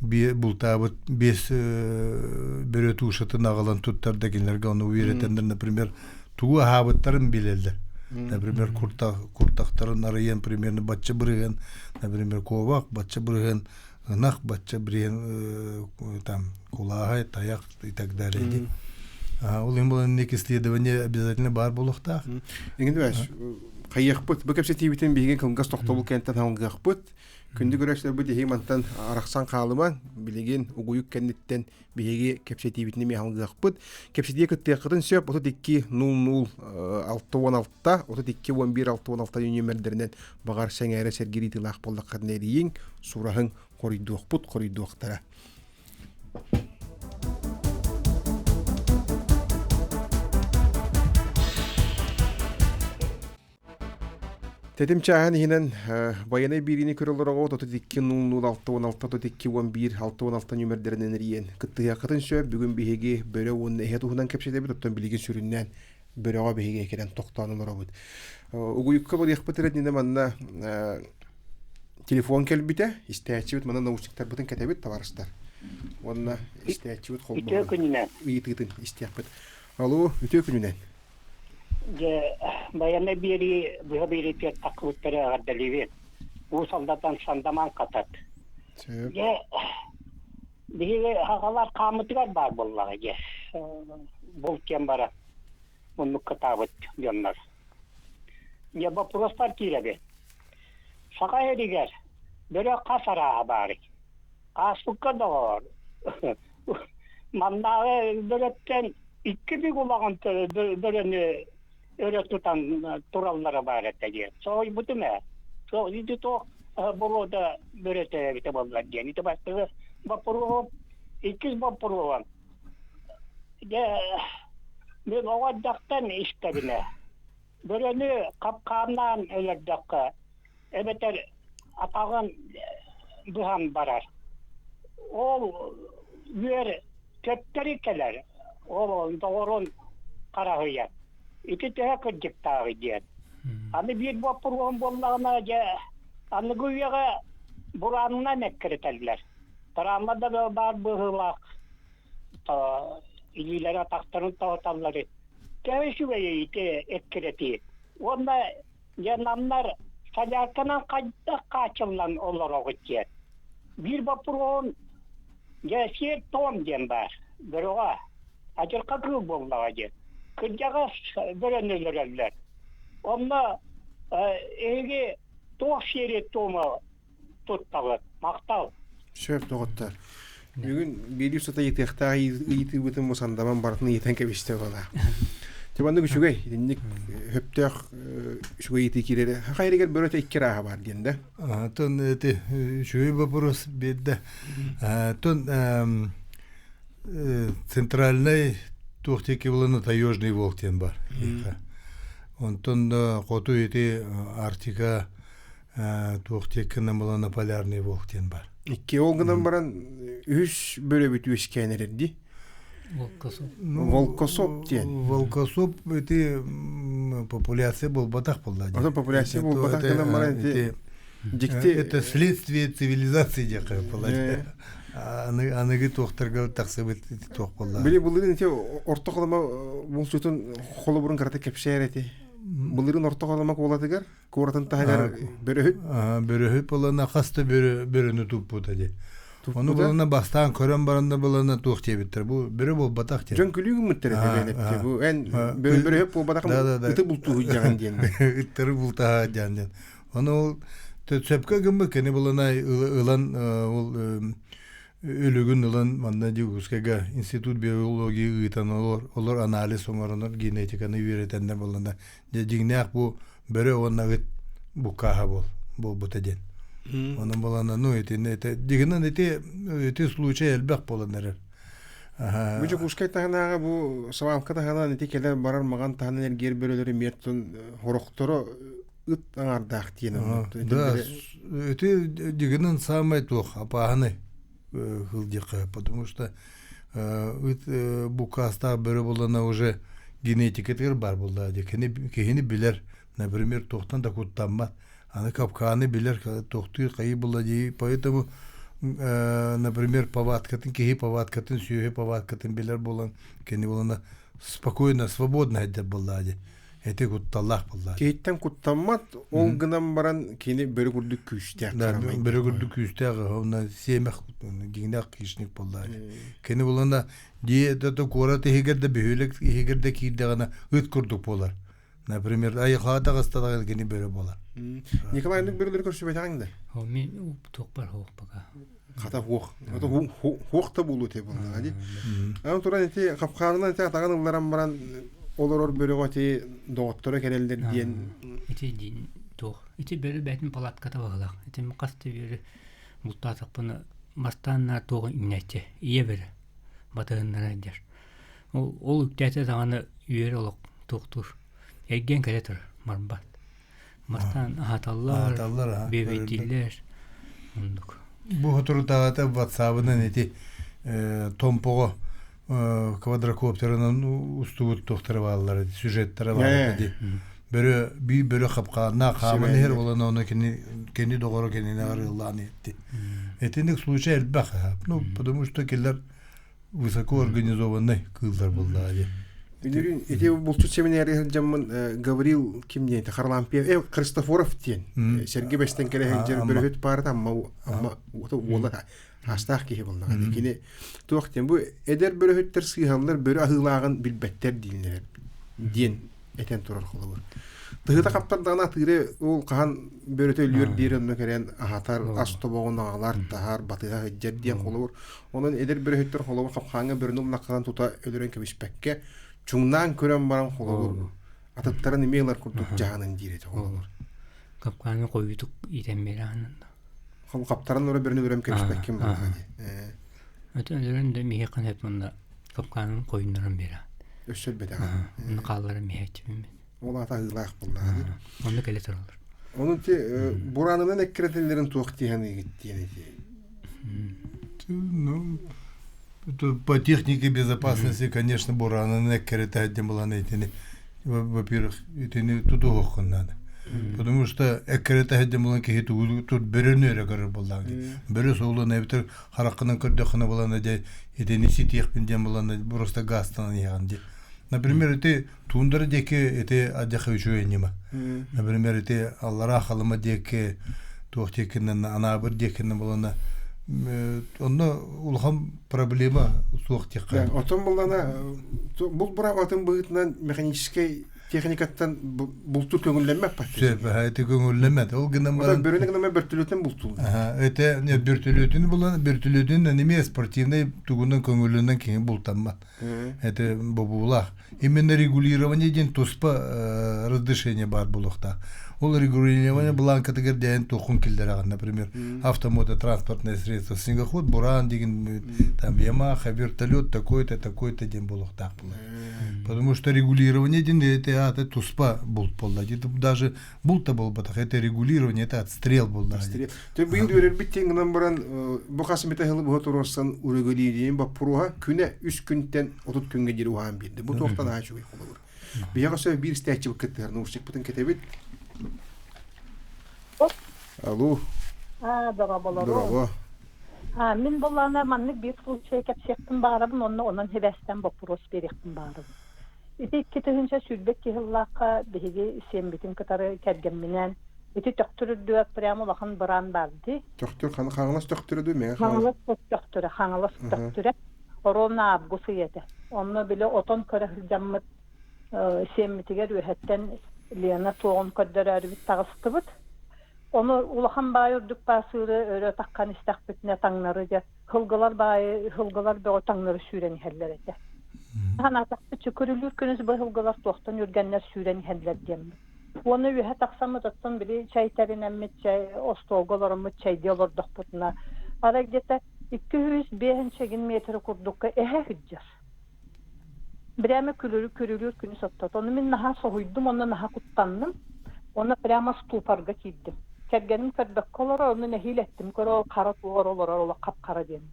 бултаабыт биэс бөрө туушатын аҕалан туттарда кинилэргэ ону үөрэтэннэр, например, тугу аһаабыттарын билэллэр. Например, куртахтарын арыйан примерно бачча бырыһыан, например, куобах бачча бырыһыан ынах бачча бриэн там кулааһай, тайах и так далее дии. Ол иһин буолан исследование обязательно баар буолуохтаах. Иҥин Хайыахпыт, бу кэпсэтиибитин биһиги кылгас тохтобул кэнтэн халгыахпыт. Күндү көрөөччүлэрбит иһи мантан арахсан хаалымаҥ. Билигин угуйук кэнниттэн биһиги кэпсэтиибитин эмиэ халгыахпыт. Кэпсэтиигэ кыттыаххытын сөп 32 00 66 32 11 66 нүөмэрдэринэн баҕар сэҥээрэ сэргиир ыйытыылаах буоллаххытына эрийиҥ, сураһыҥ, хоруйдуохпут, хоруйдуохтара. Тэтим чааһын иһинэн байанай биэриини көрө олороҕут 32 00 66 32 11 66 нүөмэрдэринэн эрийэн кыттыһыаххытын сөп. Бүгүн биһиги бөрө уонна эһэ туһунан кэпсэтэбит, оттон билигин сүрүннээн бөрөҕө биһиги кэлэн тохтоон олоробут. Угуйукка барыахпыт эрэ иннинэ манна телефон кэлбитэ, истээччибит манна наушниктарбытын кэтэбит табаарыстар. Уонна истээччибит Үтүө холбоһон күнүнэн. ыйытыытын истиэхпит. Алло, үтүө күнүнэн. Дьэ, байыаннай биэрии быһа биэриитигэр тахсыбыттары эҕэрдэлиибин. Уус Алдантан Сандаман Хатат. Сөп. Дьэ, биһиги аҕалар хааммытыгар баар буоллаҕа дьэ. Булт диэн баран муннук кытаабыт дьоннор. Дьэ, боппуруоспар киирэбин. Саха сиригэр бөрө хас арааһа баарый? Ааспыкка доҕоор, маннааҕы бөрөттөн икки бүк улахан бөрөнү өрө тутан тураллара баар этэ диэн. Соһуйбутум ээ. Ити туох боруода бөрөтө эбитэ буоллар диэн. Ити бастакы боппуруоһум. Иккис боппуруоһум. Дьэ, мин оҕо эрдэхтэн истэбинэ, бөрөнү хапкааннаан өлөрдөххө, эбэтэр атаҕын быһан барар. Ол үөр төттөрү кэлэр, ол доҕорун хараһыйар. Ити төһө кырдьыктааҕый диэн. Аны биир боппуруоһум буоллаҕына, дьэ, аныгы үйэҕэ бураанынан эккирэтэллэр. Травма да баар быһыылаах, илиилэрэ атахтарын тоһуталлар. Төһө үчүгэйий ити эккирэтии? Уонна Дьэ, намнар солярканан хайдах хааччыллан олороҕут диэн. Биир боппуруоһум дьэ сиэр-туом диэн баар. Бөрөҕө адьырҕа кыыл буоллаҕа диэн. Кырдьаҕас бөрөнү өлөрөллөр. Онно эһиги туох сиэри-туому туттаҕыт? Махтал. Сөп, доҕоттор. Бүгүн биир сата ыйытыахтаах ыйытыыбытын бу сандаман барытын ыйытан кэбистэ буолаа. Те маннык үчүгэй, итинник хөптөөх үчүгэй ыйытыы киирэрэ. Хайырыгар бөрөтө икки арааһа бар диэн да. Тон эти үчүгэй вопрос биэрдэ. Тон центральный туох диэки булана таежный волк диэн бар. Онтон хоту ити Арктика туох диэккинэн булана полярный волк диэн бар. Икки ол гынан баран үһүс бөрөбүт үөскээн эрэр дии. Волкосоп. Волкосоп диэн. Волкосоп ити популяция буолбатах буолла. Ото популяция буолбатах гынан баран ити дьикти это следствие цивилизации диэххэ буолла. Аны аныгы туохтарга тахсыбыт туох буолла. Били былырыын ити орто холомо булсутун холобурун кырата кэпсээр эти. Былырыын орто холомо куолатыгар Куоратын таһыгар бөрөһүт. Бөрөһүт буолана хас да бөрөнү туппута дии. Ону булана бастаан көрөн баран да булана туох диэбиттэр. Бу бөрө буолбатах диэн. Дьон күлүү гыммыттар этэ Бу эн бөрөһүт буолбатах ыты бултууһу дьаҕан диэн. Ыттары бултаһа диэн диэн. Ону ол сөпкө гыммыт кини булана ылан ол өлүгүн ылан манна Дьокуускайга институт биологии ыытан олор олор анализ оҥоронор генетиканы үөрэтэннэр булана дьэ дьиҥнээх бу бөрө уонна ыт буккааһа буол буолбута диэн. Онон буолан ну итиннэ ити дигинэн ити ити случай элбэх буолан эрэр. Бу Дьокуускай таһынааҕы бу свалка таһынан ити кэлэр барар маҕан таһынан эргиэр бөрөлөрү миэттон хорохторо ыт аҥаардаах диэн. Да, ити дигинэн самай туох опасный кылдьыка, потому что ыт буккаастаах бөрө буолана уже генетикатыгар бар буолла кини киһини билэр например туохтан да куттаммат аны капкааны билэр туохтуур хайы буолла дии поэтому например повадкатын киһи повадкатын сүөһү повадкатын билэр буолан кини буолана спокойно свободно сылдьар буолла дии Эти кутталлаах буолла. Киһиттэн куттаммат, ол гынан баран кини бөрө курдук күүстээх. Да, бөрө курдук күүстээх, онно сиэмэх дьиҥнээх хищник буолла. Кини булана дьиэ да куорат иһигэр да бөһүөлэк иһигэр да киирдэҕинэ ыт курдук буолар. Например, айылҕаҕа таҕыстаҕына кини бөрө буолар. Николай инник бөрөлөрү көрсүбэтэҕиҥ да? Мен туох бар хуох пока. Хата хуох. Хата хуох да буолуо те буоллаҕа дии. Аны туран ити хапхаанынан ити атаҕын ылларан баран олорор бөрөҕө ити доҕотторо кэлэллэр диэн. Ити диин туох. Ити бөрө бээтин палатката баһылаах. Ити хас да бөрө бултаатахпына бастаан наар туоҕу иҥнээччи. Ийэ бөрө батыһыннара дьэр. Ол, ол үктээтэ даҕаны үөр олох туохтуур. Эргиэн кэлэ турар, барбат. Бастаан аһаталлар, Аһаталлар, бүөбэйдииллэр. Оннук. Бу соторутааҕыта ватсабынан ити Томпоҕо квадрокоптерынан устубут туохтара бааллар сюжеттара бааллар ди. Бөрө биир бөрө хапкааннаах хааман иһэр буолан ону кини кини доҕоро кинини арыаллаан иһитти. Итинник случай элбэх. Ну, потому что кинилэр высокоорганизованный кыыллар буоллаҕа дии. Үнүрүүн ити булчут семинарга сылдьаммын Гаврил ким диэн Харлампьев э Христофоров диэн Сэргэ Бэстэн кэлэ сылдьар бөрөһүт паарата Амма Амма уола аастаах киһи буоллаҕа кини туох диэн бу эдэр бөрөһүттэр сыыһаллар бөрө аһыылааҕын билбэттэр дииллэр диэн этэн турар холобур. Тыһыта хаптардаҕына атыыры ол хаһан бөрөтө өлүөр диэри онно кэлэн аһатар, ас тобоҕун аҕалар, таһар, батыһа сылдьар диэн холобур. Онон эдэр бөрөһүттэр холобур хапхааҥҥа бөрөнү улахханан тута өлөрөн кэбиспэккэ, чуҥнаан көрөн баран холобур атыттарын эмиэ ылар курдук дьаһанын диир этэ холобур. Капкааны хойутук иитэн биэрэҕин. Хаптаран ора бөрөнү өлөрөн кэбиспэккин буоллаҕа дии. Өтө өлөрөн да миһиэххин сөп манна капкаанын хойуннаран биэрэ. Өссө өлбөтөҕө. Онно хаалларан миһээччибин. Ол аата аһыылаах буоллаҕа дии. Онно кэлэ тураллар. Онон ти буранынан эккирэтэллэрин туох диэн диэн ити. Ну, по технике безопасности, конечно, буранынан эккирэтэ диэн булан итини во-первых, итини тутуһуоххун надо. Потому что эккирэтэ диэн булан киһи тугу тут бөрөнү эрэ көрөр буоллаҕа дии. Бөрө суолун эбэтэр хараххынан көрдөххүнэ булана дьэ итини ситиэхпин диэн булана просто газтанан иһэҕин дии. Например, ити туундара диэки ити адьаха үчүгэй ньыма. Например, ити аллараа халыма диэки туох диэкинэн анаабыр диэкинэн булана онно улахан проблема суох диэххэ. Отон буллана бул быраабатын быһыытынан механическэй техникаттан бултуур көҥүллэммэт пatti. Сөп, эти көҥүллэммэт. Ол гынан баран бөрөнү гынан бөртөлүөтүн бултуул. Это бөртөлүөтүн булан бөртөлүөтүн эмиэ спортивный тугунан көҥүлүнэн киһи бултаммат. Это бобуулаах. Именно регулирование диэн туспа разрешение баар буолуохтаах. Ол регулирование бланкатыгар дээн туохун киллэрэҕин, например, автомототранспортное средство, снегоход, буран деген, там Ямаха, вертолет такой-то, такой-то диэн буолуохтаах буолар. Потому что регулирование диэн это это туспа булт буолла. Даже булт да буолбатах, это регулирование, это отстрел буолла. Те быйыл үөрэрбит диэн гынан баран бу хас эмитэ сылы быһа туруорсан урегулирование боппуруоһа күнэ үс күнтэн 30 күҥҥэ диэри уһаан биэрдэ. Бу туохтан аһа үчүгэй холобур. Биһиэхэ өссө биир истээччибит кыттыһар наушникпытын кэтэбит. Алло. А, дорооболору. Дорообо. А, мин боллаана маннык биир случай кэпсиэхпин баҕарабын уонна онон сибээстээн боппуруос биэриэхпин баҕарабын. Ити 2022 сыллаахха биһиги сиэммитин кытары кэргэмминээн ити Төхтүр үрдүгэр прямо улахан быраан баар дии. Төхтүр Хаҥалас Төхтүрэ дуу Мэҥэ Хаҥалас Төхтүрэ, Хаҥалас Төхтүрэ. Ровно август ый этэ. Онно били отон көрө сылдьаммыт сиэммитигэр үөһэттэн Лена суоҕун көрдөрөөрүбүт таҕыстыбыт. Ону улахан баай үрдүк баасыыры өрө таххан истэхпитинэ таҥнары дьэ һылгылар баайы һылгылар бөҕө таҥнары сүүрэн иһэллэр этэ. Санаатахпыт чөкүрүлүүр күнүс бу һылгылар туохтан үргэннэр сүүрэн иһэллэр диэммит. Уонна үөһэ тахсаммыт оттон били чэй тэринэммит чэй остуолга олороммут чэйдии олордохпутуна арай где-то 205 метр курдукка эһэ сылдьар. Прямо күлүрү күрүлүүр күнүс оттот. Ону мин наһаа соһуйдум, онно наһаа куттанным. Онно прямо ступорга киирдим. Кэргэним көрбөккө олорор, онно нэһиилэ эттим, көрө ол хара туоҕар олорор, олох хап-хара диэммин.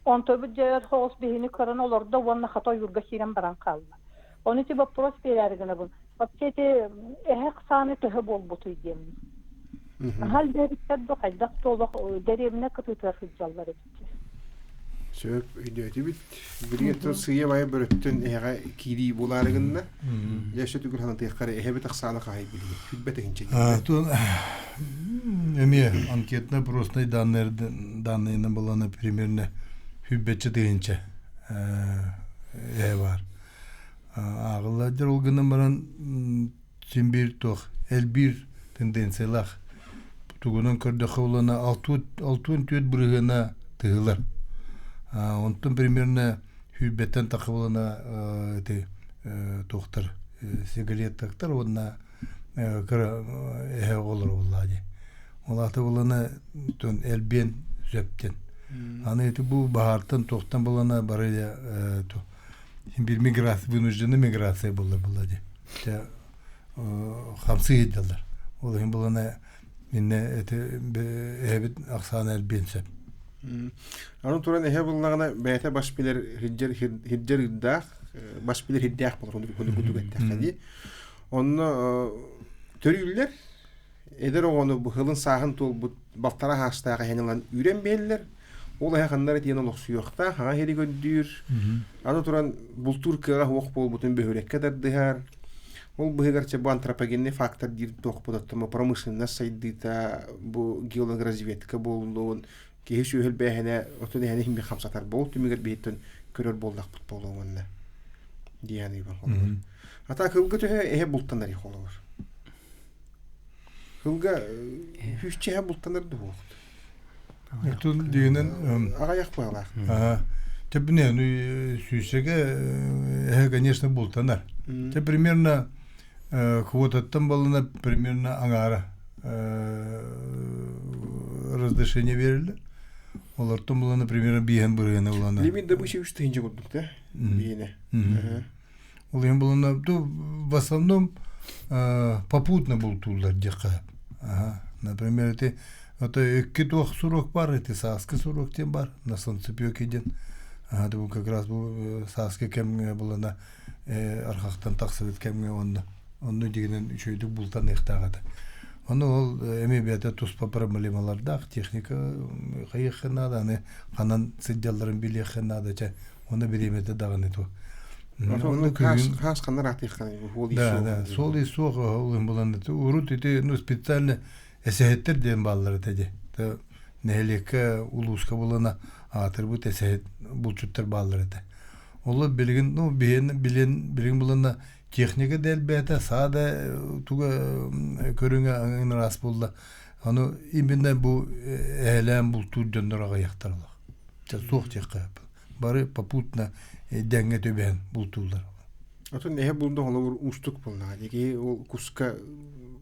Онтубут дьэ соҕус биһини көрөн олордо уонна хата ойуурга киирэн баран хаалла. Ону ити боппуруос биэрээри гынабын. Вообще ити эһэ ахсаана төһө буолбутуй диэммин. Наһаа элбээбиттэр да хайдах да олох дэриэбинэ кытыытыгар сылдьаллар эбит. Сөп өйдөөтүбүт. Билигин тыл сыыйа-баайа бөрөттөн эһэҕэ киирии буолаары гынна. Дьэ өссө түгүр санатыахха эрэ эһэбит ахсаана хаһай билигин. Хүлбэт иһинчэ Тун эмиэ анкетно-опросной данные данныйынан булана примерно хүлбэтчэ тыһыынча эһэ баар. Ааҕыллар ол гынан баран син биир туох элбиир тенденциялаах. Тугунан көрдөххө булана 64 бырыһыана тыһылар. Онтон примерно сүүрбэттэн тахха булана ити туохтар сигареттактар уонна кыра эһэ оҕолор буоллаа дии. Ол аата булана элбиэн сөптен. Аны ити бу баһаартан туохтан булана бары бир миграция вынужденная миграция буолла буолла дии. Хамсыы сылдьаллар. Ол иһин булана инне эти эһэбит ахсаана элбиэн сөп. Аны туран эһэ буллаҕына бэйэтэ бас билэр хирдьэр хирдьэр ыырдаах, бас билэр хирдээх болор кудук эттэххэ дии. Онно төрүүллэр эдэр оҕону быһылын сааһын туолбут балтара хаастаах эһэни ылан үүрэн биһэллэр. Ол эһэ ханна эрэ тиийэн олохсуйуохтаах, хаҥа иһири көрдүүр. Аны туран бултуур кыаҕа суох буолбутун бөһүөлэккэ тардыһар. Ол быһыгар чэ бу антропогенный фактор диир туохпут оттомо промышленность сайдыыта, бу геологоразведка буоллун, киһи сүөһү элбээһинэ отун эһэни иһин хамсатар буол түмүгэр биһиттэн көрөр буоллахпыт буолуо уонна диэн ыйбан холобур. Ата кылга төһө эһэ бултанар холобур. Кылга сүүсчэ эһэ бултанар дуһуохт. Отун дигинен аҕайах баалаах. Тэбине ну сүүсэгэ эһэ конечно бултанар. Те примерно квотаттан балына примерно аҥаара разрешение берилер. Олортон булана примерно биһен бырыгына булана. Лимит добычи үс тыһынча курдук да? Биһине. Ол иһин булана в основном попутно бултууллар диэххэ. Например, эти это икки туох сурук бар, эти сааскы сурук диэн бар, на солнцепёке диэн. Ага, как раз бу сааскы кэмҥэ булана архахтан тахсыбыт кэмҥэ онно онно дигинэн үчүгэйдик бултаныахтаах этэ. Ону ол эми бэйэтэ туспа проблемалардаах техника хайыахха наада, аны ханан сылдьалларын билиэххэ наада чэ Оны бириэмэтэ даҕаны ту. Хаас ханнар атыахханы Да, да, суол и суох ол булан урут ити ну специально эсэһиттэр диэн бааллар этэ дии. Нэһилиэккэ улууска булана аатырбыт эсэһит булчуттар бааллар этэ. Олор билигин ну билин билин билигин булана техника да элбээтэ, саа да туга көрүҥэ ыраас буолла. Аны именно бу эһэлээн бултуур дьоннор аҕыйахтар олох. Суох диэххэ бары попутно дэҥҥэ түбэһэн бултууллар. Отон эһэ булду холобур уустук буоллаҕа. Киһи ол куска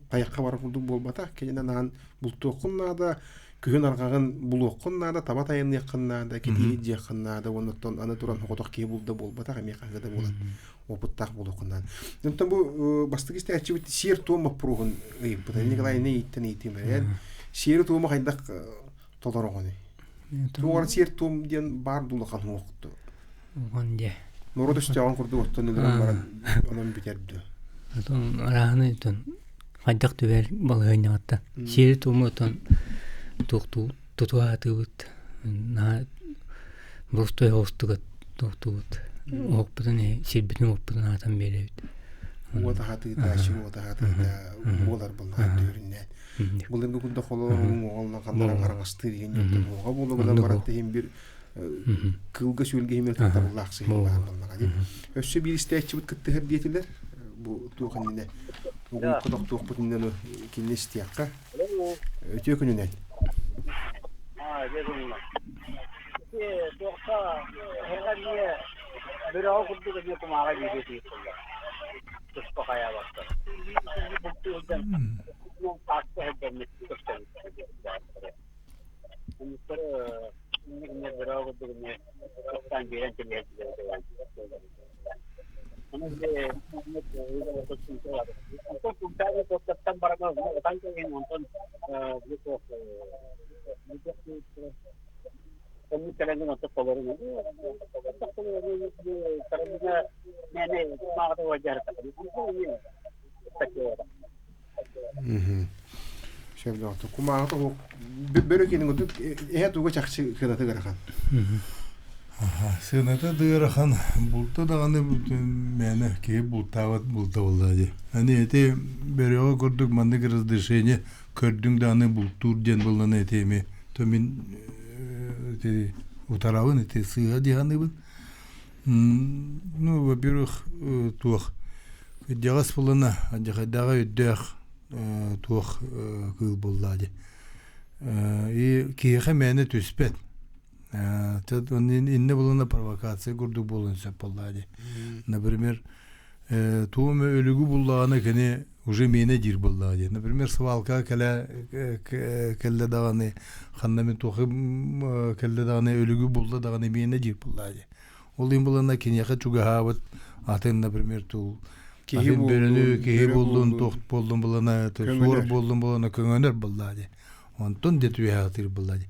тайахха барар курдук буолбатах. Кининэн аан бултуоххун наада, күһүн арҕаҕын булуоххун наада, таба тайаныаххын наада, кэтииһи дьиэххин наада уонна оттон аны туран соҕотох киһи булда буолбатах, эмиэ хаһыа да буолан опыттаах буолуоххун наада. Онтон бу бастакы истээччибит сиэр-туом боппуруоһун ыйыппыта. Николай ииттэн ыйытыым эрэн. Сиэри-туому хайдах толороҕуный? Туора сиэр-туом диэн баар дулахан уохту. Уон дьэ. Норуот өстөөҕүн курдук оттон өлөрөн баран онон бүтэрдү. Отон арааны отон хайдах түбэр балаһыанньаҕыттан сиэри-туому отон туохтуу тутуһаатыыбыт наһаа боростуой оҕустугат туохтуубут оһохпутун сирбитин уоппутун аатан биэрэбит. Уот аһатыыта, сир уот аһатыыта буолар буоллаҕа түөрүннээн. Былыргы курдук холоруҥ оҕоллон ханнаран араҥастыыр иһин дьонтон уоҕа буолугунан баран иһин бир кыылга сүөлгэ иһин табыллаах сыһыаннаах буоллаҕа дии. Өссө биир истээччибит кыттыһар диэтилэр. Бу туох иннинэ угуйукка тохтуохпут иннинэ кинини истиэххэ. Үтүө күнүнэн. Туохха эһэҕэ бөрөҕө курдук эмиэ кумааҕы биэриэ туспа хайаабаттар. Сөбүлэҕэ кумааҕы тоһук бөрө киэнин курдук эһэ туга чахчы сыаната ыарахан. Сыаната да ыарахан, булта даҕаны мээнэ киһи бултаабат булта буоллаҕа дии. Аны ити бөрөҕө курдук маннык разрешение көрдүҥ даҕаны бултуур диэн буоллаҕына ити эмиэ то мин ити утарабын ити сыыһа дии саныыбын. Ну, во-первых, туох кырдьаҕас булана алдьархайдааҕы өйдөөх туох кыыл буоллаа дии. И киһиэхэ мээнэ түспэт. Иннэ булана провокация курдук буолуон сөп буоллаа дии. Например, туом өлүгү буллаҕына кини уже миэнэ диир буоллаҕа дии. Например, свалка кэлэ кэллэ даҕаны ханна мин туохы кэллэ даҕаны өлүгү булла даҕаны миэнэ диир буоллаҕа дии. Ол иһин булана киниэхэ чугаһаабыт атын, например, тул Киһи атын бөрөнү буоллун, киһи бөрө буоллун, буоллун, туох буоллун булана суор көҥөнөр. буоллун булана көҥөнөр буоллаҕа дии. Онтон де түһэҕитир буоллаҕа дии.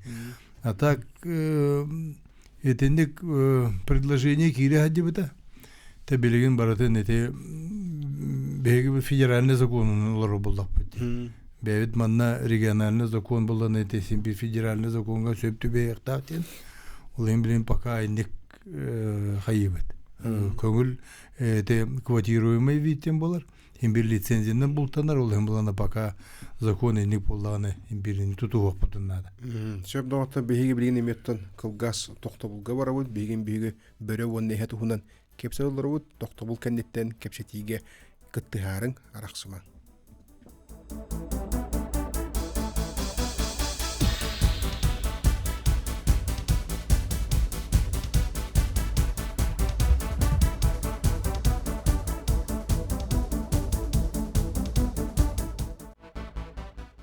А так итинник предложение киирэ сылдьыбыта. Тэ билигин барытын ити биһиги федеральный законун олорор буоллахпыт дии. Бэйэбит манна региональный закон булан ити син бир федеральный законга сөп түбэһиэхтээх диэн. Ол иһин билигин пока инник хайыыбыт. Көҥүл ити квотируемый вид диэн буолар. Имбир лицензиянан бултанар, ол иһин булана пока закон инник буоллаҕына имбирини тутуһуохпутун наада. Сөп доҕоттор, биһиги билигин эмиэттэн кылгас тохтобулга барабыт. Биһигин биһиги бөрө уонна эһэ туһунан кэпсэтэ олоробут. Тохтобул кэнниттэн кэпсэтиигэ кыттыһаарыҥ, арахсымаҥ.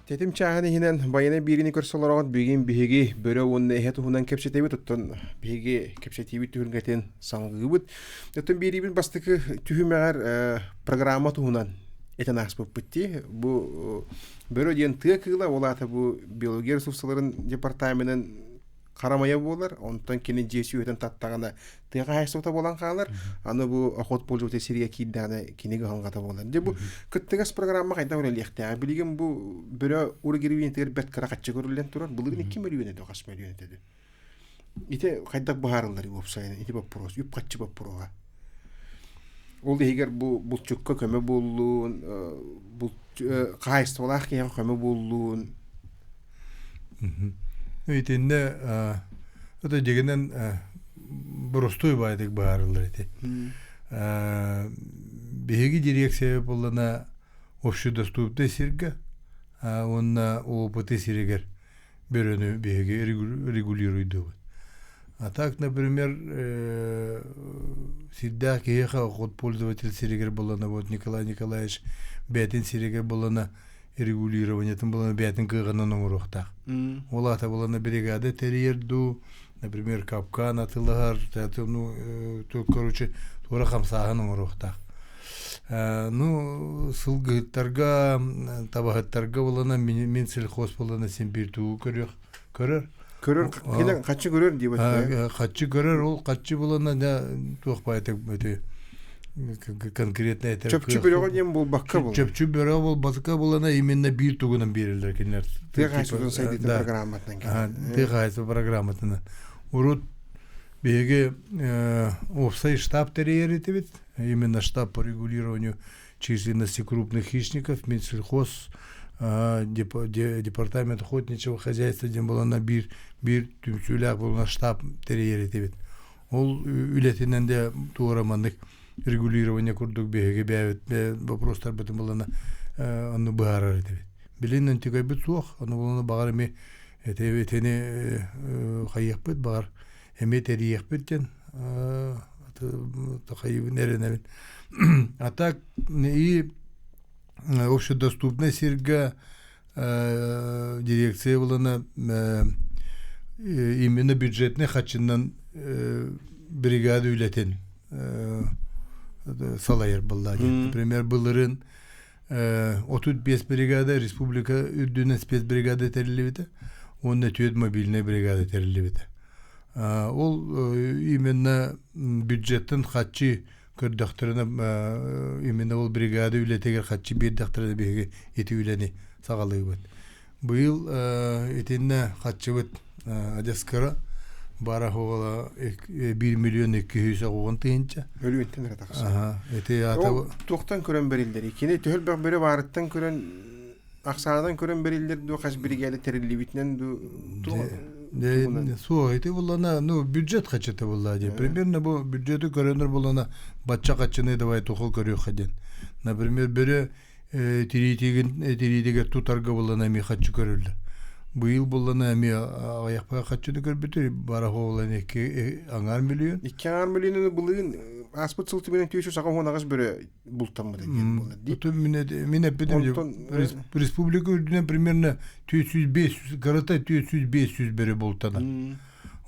Тэтим чааһын иһинэн байыаннай биириини көрсө олороҕут. Бүгүн биһиги бөрө уонна эһэ туһунан кэпсэтэбит. Оттон биһиги кэпсэтиибит түһүлгэтин салгыыбыт. Оттон биэриибит бастакы түһүмэҕэр программа туһунан этэн ааспыппыт дии. Бу бөрө диэн тыа кыыла, ол аата бу биология ресурсаларын департаменын харамайа буолар, онтон кини дьиэ сүөһүтүн таттаҕына тыа хаһаайыстыбата буолан хаалар. Аны бу охот пользователь сиргэ киирдэҕинэ кини кыһалҕата буолар. Дьэ бу кыттыгас программа хайдах үлэлиэхтээҕэ? Билигин бу бөрө урегулированиетыгар бэрт кыра хаччы көрүллэн турар. Былырыын 2 мөлүйүөн этэ, хас мөлүйүөн этэ. Ити хайдах быһаарыллар уопсайынан ити боппуруос, үп-харчы боппуруоһа. Ол иһигэр бу булчукка көмө буоллун, хаһаайыстыбалаах киһиэхэ көмө буоллун. Итиннэ это дьигинэн боростуой баайдык быһаарыллар ити. Биһиги дирекция буоллана общедоступный сиргэ уонна опыты сиригэр бөрөнү биһиги регулируйдуубут. А так, например, сирдээх киһиэхэ охот пользователь сиригэр булана вот Николай Николаевич бэйэтин сиригэр булана регулированиетын булана бэйэтин кыаҕынан оҥоруохтаах. Ол аата булана бригада тэрийэр дуу, например, капкан атылаһар, ну, короче, туора хамсааһын оҥоруохтаах. Ну, сылгыһыттарга, табаһыттарга булана мин сельхоз булана син биир тугу көрүөх көрөр. Көрөр, килен хаччы көрөр диэбит. Хаччы көрөр, ол хаччы булана да туох баайта эти конкретно этэр. Чөпчү бөрөҕө диэн буолбакка буолар. Чөпчү бөрө буолбакка булана именно биир тугунан биэрэллэр кинилэр. Тыа хаһаайыстыбатын сайдыытын программатынан. Тыа хаһаайыстыба программатынан. Урут биһиги уопсай штаб тэрийэр этибит. Именно штаб по регулированию численности крупных хищников, Минсельхоз, департамент охотничьего хозяйства диэн буолана биир биир түмсүүлээх буолана штаб тэрийэр этибит. Ол үлэтинэн де туора маннык регулирование курдук биһиги бэйэбит вопростарбытын булана онну быһаарар этибит. Билин антикайбыт суох, ону булана баҕар эми этини хайыахпыт баҕар эмиэ тэрийиэхпит диэн хайыбын эрэнэбин. А так и общедоступный сиргэ дирекция булана именно бюджетный хаччынан бригада үлэтин салайар буолла диэн. Например, былырын 35 бригада республика үрдүнэн спецбригада тэриллибитэ уонна түөрт мобильнай бригада тэриллибитэ. Ол именно бюджеттан хаччы көрдөхтөрүнэ именно ол бригада үлэтигэр хаччы биэрдэхтэринэ биһиги ити үлэни саҕалыыбыт. Быйыл итиннэ хаччыбыт адьас кыра бара оҕола 1 миллион 290 тыһыынча. Өлүөнтэн эрэ тахсар. Ити ата туохтан көрөн бэриллэрий? Кини төһө элбэх бөрө баарыттан көрөн ахсаанынан көрөн бэриллэр дуу, хас биригээдэ тэриллибитинэн дуу? Суох, ити буллана, ну, бюджет хачыта булла дии. Примерно бу бюджеты көрөнөр буллана бачча хачыны давай туху көрүөххэ диэн. Например, бөрө тириитигин тириитигэр тутарга буллана эмиэ хаччы көрүллэр. Быйыл буллана эмиэ аҕыйахпа хаччыны көрбүтү бара хоолан икки аҥаар миллион. Икки аҥаар миллиону былырыын ааспыт сыл түмүнэн түөсү саха уон аҕыс бөрө бултаммыта диэн буолар дии. Мин эппитим республика үрдүнэн примерно 400-500 карата 400-500 бөрө бултанар.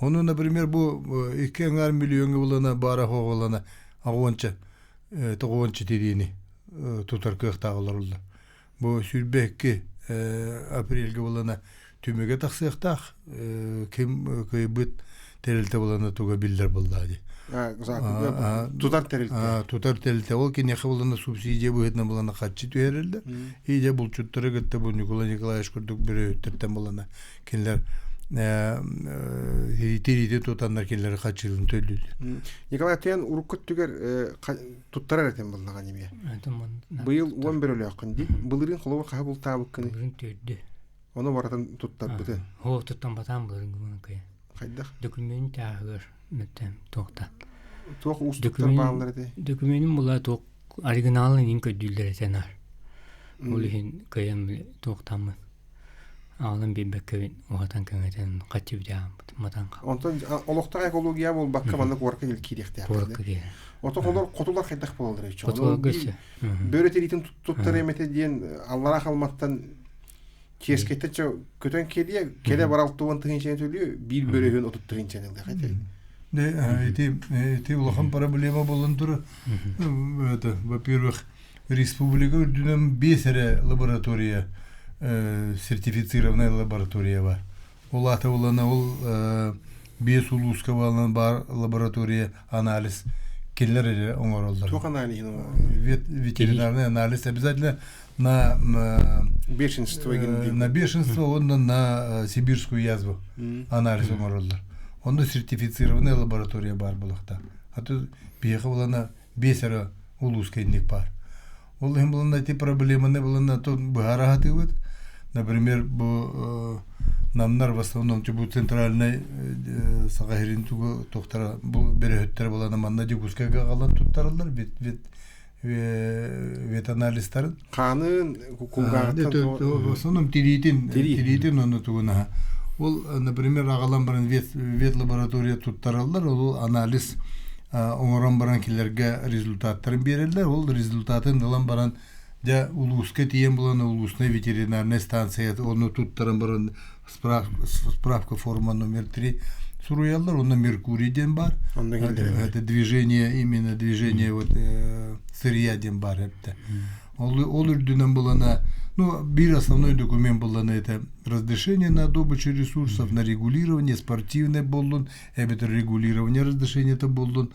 Ону, например, бу икки аҥаар миллиоҥҥа булана баара хоҕолана аҕуонча тоҕуонча тириини тутар кыахтаах олоруллар. Бу 22 апрельга булана түмүгэ тахсыахтаах ким кыайбыт тэрилтэ булана туга биллэр буоллаа дии. Тутар тэрилтэ. Тутар тэрилтэ. Ол киниэхэ булана субсидия быһыытынан булана харчы түһэрэллэр. И дьэ булчуттары кытта бу Николай Николаевич курдук бөрөһүттэртэн булана кинилэр тириити тутаннар кинилэри харчылын төлүүллэр. Николай Атыян урукку өттүгэр туттарар этим буллаҕа немие. Быйыл уон бөрөлөөххүн дии. Былырыын холобур хаһа бултаабыккыный? Былырыын төрдү. Ону барытын туттарбытын. Оо, туттан батаан былырыын гымын кыйа. Хайдах? Документ тааһыгар мөттөм туохтан. Туох уустуктар бааллар этэй? Документим була туох оригиналын иин көрдүүллэр этэ наар. Ол иһин кыйан туохтаммын. Аҕалан биэрбэккэбин уһатан кэҥэтэн хаччы бүтээхпит матан Онтон олохтоох экология буолбакка манна куоракка киириэхтээх. Куоракка киирэр. Ото олор хотулар хайдах буолаллар эчи. Хотуларга өссө. Бөрө тириитин туттар эмэтэ диэн аллараа халматтан чиэскэттэн чө көтөн кэлиэ, кэлэ барал туон тыһыынчаны төлүө, биир бөрөһүн отут тыһыынчаны ылыах этэ. Ити ити улахан проблема болан тура. Это, во-первых, республика үрдүнэн биэс эрэ лаборатория сертифицированная лаборатория бар. Ол аата булана ол биэс улууска баалан бар лаборатория анализ кинилэр эрэ оҥороллор. Туох аналиһын оҥороллор? Ветеринарный анализ обязательно на бешенство на бешенство уонна на сибирскую язву анализ оҥороллор. Онно сертифицированная лаборатория бар булахта. А то биһиэхэ булана биэс эрэ улууска инник баар. Ол иһин булан эти проблеманы булан то быһаара сатыыбыт. Например, бу намнар в основном бу центральный Саха сирин тугу туохтара бу бөрөһүттэр булана манна Дьокуускайга аҕалан туттараллар вет вет ветанализтарын. Хаанын кулгааҕыттан в основном тириитин тириитин онно тугунаха. Ол, например, аҕалан баран вет ветлаборатория туттараллар, ол анализ оҥорон баран кинилэргэ результаттарын биэрэллэр. Ол результатын ылан баран дьэ улууска тиийэн булан улуусной ветеринарнай станция ону туттаран баран справка форма номер три суруйаллар. Онно Меркурий диэн баар. Это движение, именно движение вот сырья диэн баар эбитэ. Ол, ол үрдүнэн булана, ну, биир основной документ булана это разрешение на добычу ресурсов, на регулирование спортивный боллун, эбэтэр регулирование разрешениета буоллун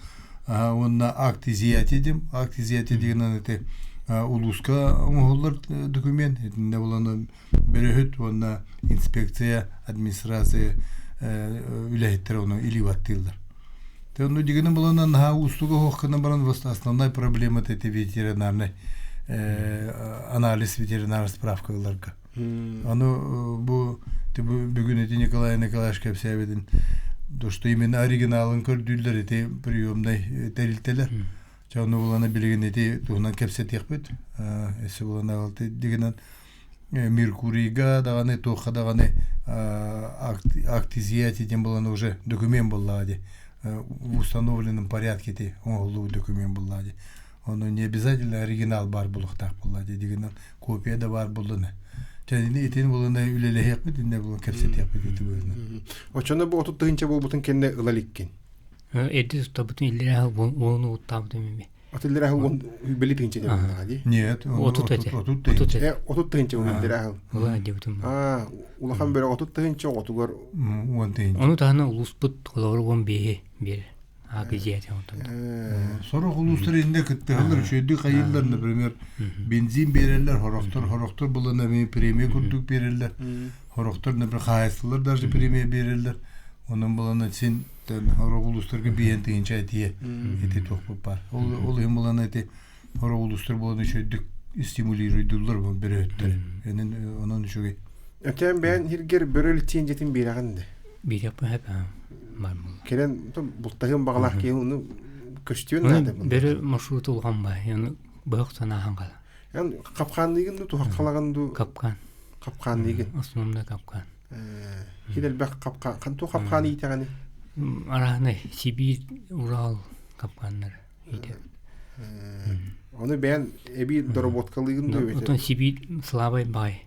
уонна акт изъятия диэн акт изъятия диэн ити улууска оҥоһуллар документ итиннэ булан бөрөһүт уонна инспекция администрация үлэһиттэрэ ону илии баттыыллар. Онну дигини буланан наһаа уустуга суох гынан баран основная проблема это ветеринарный анализ ветеринарный справка ыларга. Аны бу бүгүн ити Николай Николаевич кэпсээбитин то что именно оригиналын көрдүүллэр ити приемнай тэрилтэлэр. Чэ ону булана билигин ити туһунан кэпсэтиэхпит. Эссе булана дигинэн Меркурийга даҕаны туохха даҕаны акт изъятия диэн булан уже документ буоллаҕа дии. В установленном порядке ити оҥоһуллубут документ буоллаҕа дии. Ону не обязательно оригинал баар буолуохтаах буолла дии дигинэн копия да баар буоллуна. Чэнини итин булана үлэлэһиэхпит инне булан кэпсэтиэхпит ити быһыынан. Очоно бу отут тыһыынча буолбутун кэннэ ыла иликкин. Эрдэ туттабытын иллэрэ уону уттаабытым эми. От иллэрэ аһыл уон били тыһыынча диэн буоллаҕа дии. Нет, отут этэ. Отут тыһыынча. Отут тыһыынча уон иллэрэ аһыл. Ыла дебитим. Аа, улахан бөрө отут тыһыынча оҕотугар уон тыһыынча. Ону таһынан улууспут холобур уон биэһи биэрэр. Сорох улуустар иннэ кыттыһаллар, үчүгэйдик хайыыллар, например, бензин биэрэллэр, хорохтор, хорохтор булан эмиэ премия курдук биэрэллэр. Хорохтор, например, хаһаайыстыбалар даже премия биэрэллэр. Онон булан син хорох улуустарга биэһэн тыһыынча этиэ ити туохпут баар. Ол ол иһин булан ити хорох улуустар булан үчүгэйдик стимулируйдуллар бөрөһүттэр. Онон үчүгэй. Өтөөн бэйэн хиргер бөрө лицензиятын биэрэҕин да? Биириэхпин сөп баар буолла. Кэлэн бултаһыан баҕалаах киһи ону көстүөн наада. Бөрө маршрут улахан баа. Ону быһах санаахан хала. Эн капкаанныыгын дуу, туһаххалаҕын дуу? Капкан. Капкаанныыгын. Основной капкан. Хин элбэх капкан. Ханту капкан иитэҕини? Араһынай Сибиир, Урал капканнар иитэ. Ону бэйэн эбии доработкалыыгын дуу эбэтэр? Отон Сибиир слабай баай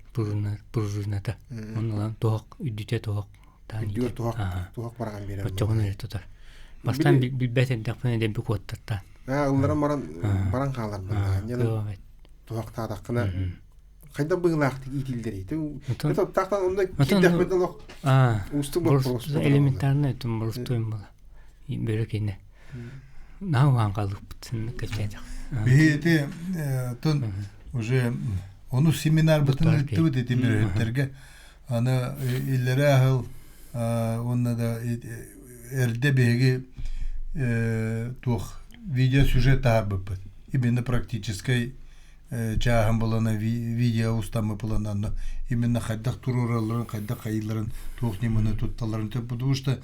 пружината. Онно ылан туһах үрдүтэ туһах Үрдүгэр туһах туһах бараҕан биэрэр. Оччоҕуна эрэ тутар. Бастаан билбэт эрдэхпинэ дэлби куоттартаан. Аа ылларан баран баран хаалар буоллаҕа. Туһахтаатаххына хайдах быһыылаахтык иитиллэрий? Это тахтан онно киирдэхпит олох уустук боппуруос. Элементарно это боростуой была. Бөрө кине. Наһаа уһаан хаалыппыт кэпсээтэх. Биһи ити тон уже ону семинар бытын ыыттыбыт ити бөрөһүттэргэ. Аны иллэрээ аһыл уонна да эрдэ биһиги туох видеосюжет таһаарбыппыт. Именно практическай чааһын булана видео устаммы булана именно хайдах туруоралларын, хайдах хайыыларын, туох ньыманы тутталларын потому что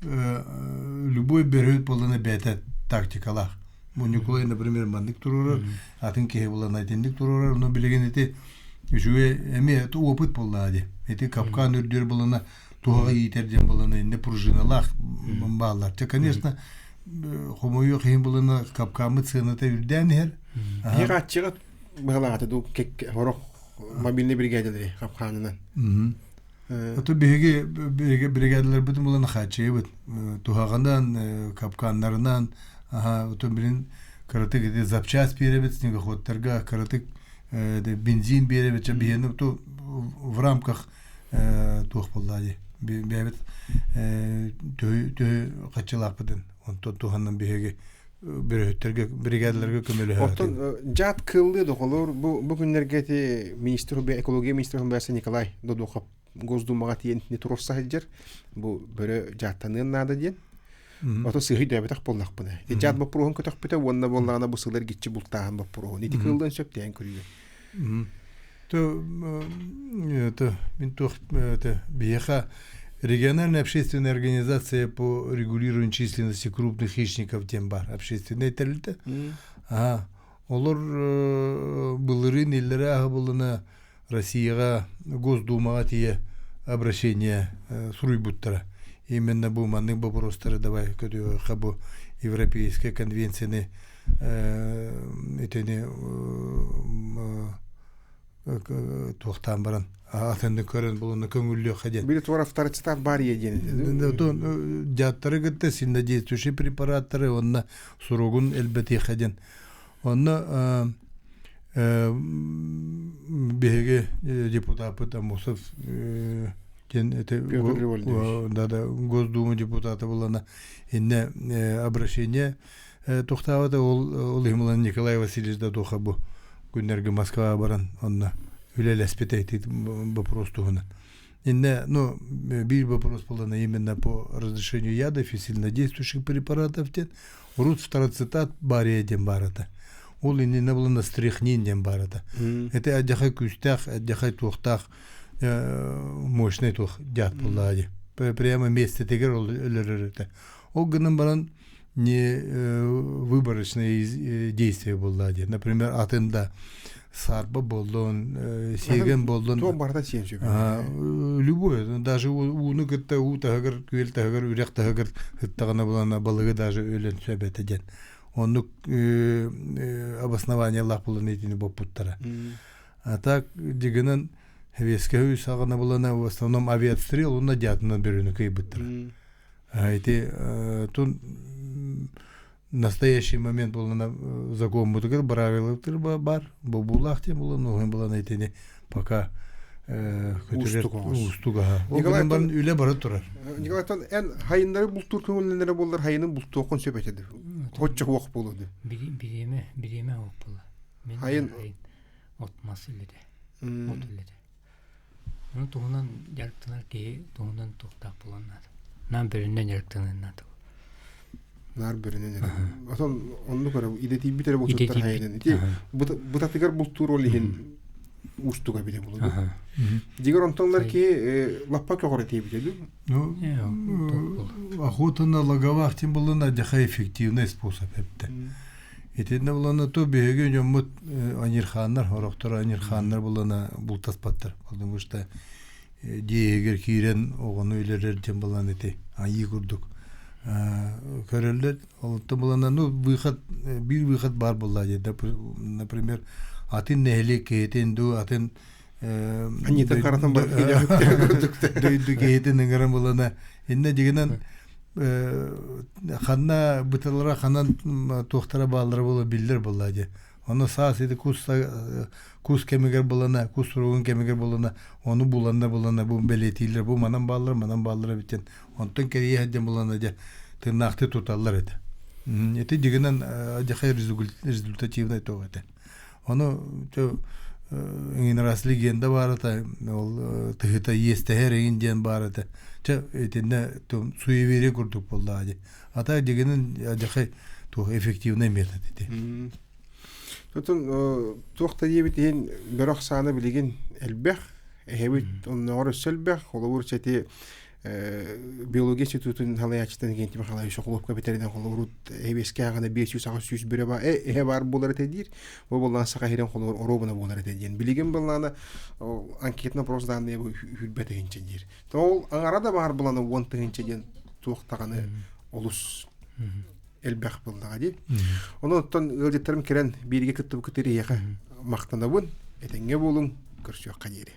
любой бөрөһүт буолана бэйэтэ тактикалаах. Бу Ньукулай, например, маннык туруорар, атын киһи булан итинник туруорар, но билигин ити үчүгэй эмиэ опыт буоллаа дии. Ити капкан үрдүөр булана туһаҕа иитэр диэн булана инне пружиналаах бааллар. Те, конечно, хомойуох иһин булана капкаммыт сыаната үрдээн иһэр. Биһиэхэ аччыга быһалаата дуу хорох мобильный бригадалары капканынан. Ото биһиги бригадаларбытын булан хааччыйабыт. Туһаҕынан, капканнарынан, аха, отон билин кыратык ити запчасть биэрэбит снегоходтарга, кыратык бензин биэрэбит, биһиэни ту в рамках туох буоллаа дии. Бэйэбит төһө хаччылаахпытын онтон туһанан биһиги бөрөһүттэргэ бригадаларга көмөлөһө Оттон дьаат кыллыы доҕолор бу бу күннэргэ ити министр экология министр Николай Додуохап Госдумаҕа тиийэн итини туруорса сылдьар бу бөрө дьааттаныан наада диэн Ото сыһый дөбөтөх буоллахпына. Ити дьаат боппуруоһун көтөхпүтэ уонна буоллаҕына бу сылар гиччи бултааһын боппуруоһун. Ити кыллыан сөп тээн көрүүгүн. То это мин туох это биһиэхэ региональная общественная организация по регулированию численности крупных хищников диэн баар общественнай тэрилтэ. Ага. Олор былырыын иллэрэ аһы Россияҕа Госдумаҕа тиийэ обращение суруйбуттара. Именно бу маннык вопростары давай көтүөххэ бу Европейская конвенцияны итини туохтаан баран атынны көрөн булуну көҥүллүөххэ диэн. Били туора авторитет бар диэн. Дьааттары кытта сильнодействующие препараттары уонна суругун элбэтиэххэ диэн. Онно биһиги депутаппыт Аммосов диэн это да да Госдума депутата булана инне обращение Тохтаабата ол ол иһин булан Николай Васильевич да туоха бу күннэргэ Москваҕа баран онно үлэлэспитэ ити вопрос туһунан. Инне, ну, биир вопрос буолан именно по разрешению ядов и сильнодействующих препаратов диэн урут второцитат бария диэн баар этэ. Ол иннинэ булан стрихнин диэн баар этэ. Это адьахай күүстээх, адьахай туохтаах мощный туох дьаат буоллаҕа дии. Прямо миэстэтигэр ол өлөрөр этэ. Ол гынан баран не выборочные действия буолла диэн. Например, атын да сарба боллун, сиэгэн боллун. Туох барыта сиэн сөп. Любой, даже ууну кытта уу таһыгар, күөл таһыгар, үрэх таһыгар ыттаҕына булана балыгы даже өлөн сөп этэ диэн. Оннук обоснованиялаах булан итини боппуттара. А так дигынан Вескеһи саҕана булана в основном авиастрел уонна дьаатынан бөрөнү кыйбыттара. Ити тун настоящий момент булана закон бутугар правилалар бар бобуулаах диэн булан уһун булан итини пока уустук аха. Ол гынан баран үлэ бара турар. Николай эн хайыннары бултуур көҥүллэнэрэ буоллар хайынын бултуоххун сөп этэ. Хоччо хуох буолуо. Бириэмэ бириэмэ хуох буола. Хайын от мас үлэтэ. От үлэтэ. Ону туһунан дьарыктанар киһи туһунан туохтаах буолуон наада. Наар бөрүнэн дьарыктаныан наада. Наар бөрүнэн эрэ. Отон оннук эрэ идэтийбит эрэ булчуттар хайынан. Ити бутатыгар бултуур ол иһин. уустуга биле булуду. Дигер онтонлар ки лаппа көҕөр этиэбитэ Ну, охота на логовах тем булана дьаха эффективный способ эптэ. Итиннэ булана то биһиги дьоммут анирхааннар, хорохтор анирхааннар булана бултаспаттар. Потому что дьиэгэр киирэн оҕону үлэрэр дьон булан ити айыы курдук көрөллөр. Олортон булана ну выход биир выход баар буолла например атын нэһилиэк киһитин дуу атын Аньыытын харатын дойду киһитин ыҥыран булана иннэ дигинэн ханна быталара ханан туохтара бааллара буола биллэр буолла дии Ону саас ити кус кус кэмигэр булана, кус суругун кэмигэр булана, ону буланна булана бу бэлиэтииллэр, бу манан бааллар, манан бааллар эбитин. Онтон кэрийэ сылдьан булана дьэ тыыннаахтыы туталлар этэ. Ити дьигинэн дьахай результативный туох этэ. Ону эҥин раз легенда баар этэ, ол тыһыта иэстэһэр эҥин диэн баар этэ. Чэ итиннэ суеверие курдук буоллаҕа дии. А так дигинин дьахай туох эффективный метод ити. Тутун туох да диэбит иһин бөрөх саана билигин элбэх, эһэбит оннооҕор өссө элбэх. Холобур эти биология институтун халайааччытын Гентий Михайлович Соколовка бүтэринэн холобурут эбиэскэ аҕана 500-800 бүрэ ба эһэ баар буолар этэ диир. Бу буоллаан саха иһирэн холобур оруобуна буолар этэ диэн. Билигин буоллаана анкетный опрос данные бу хүрбэ тыһынча диир. Ол аҥара да баар булана уон тыһыынча диэн туох даҕаны олус элбэх буоллаҕа дии. Онон оттон ыалдьыттарым кэлэн бииргэ кыттыбыккыт эһиэхэ махтанабын. Этэҥҥэ буолуҥ, көрсүөххэ диэри.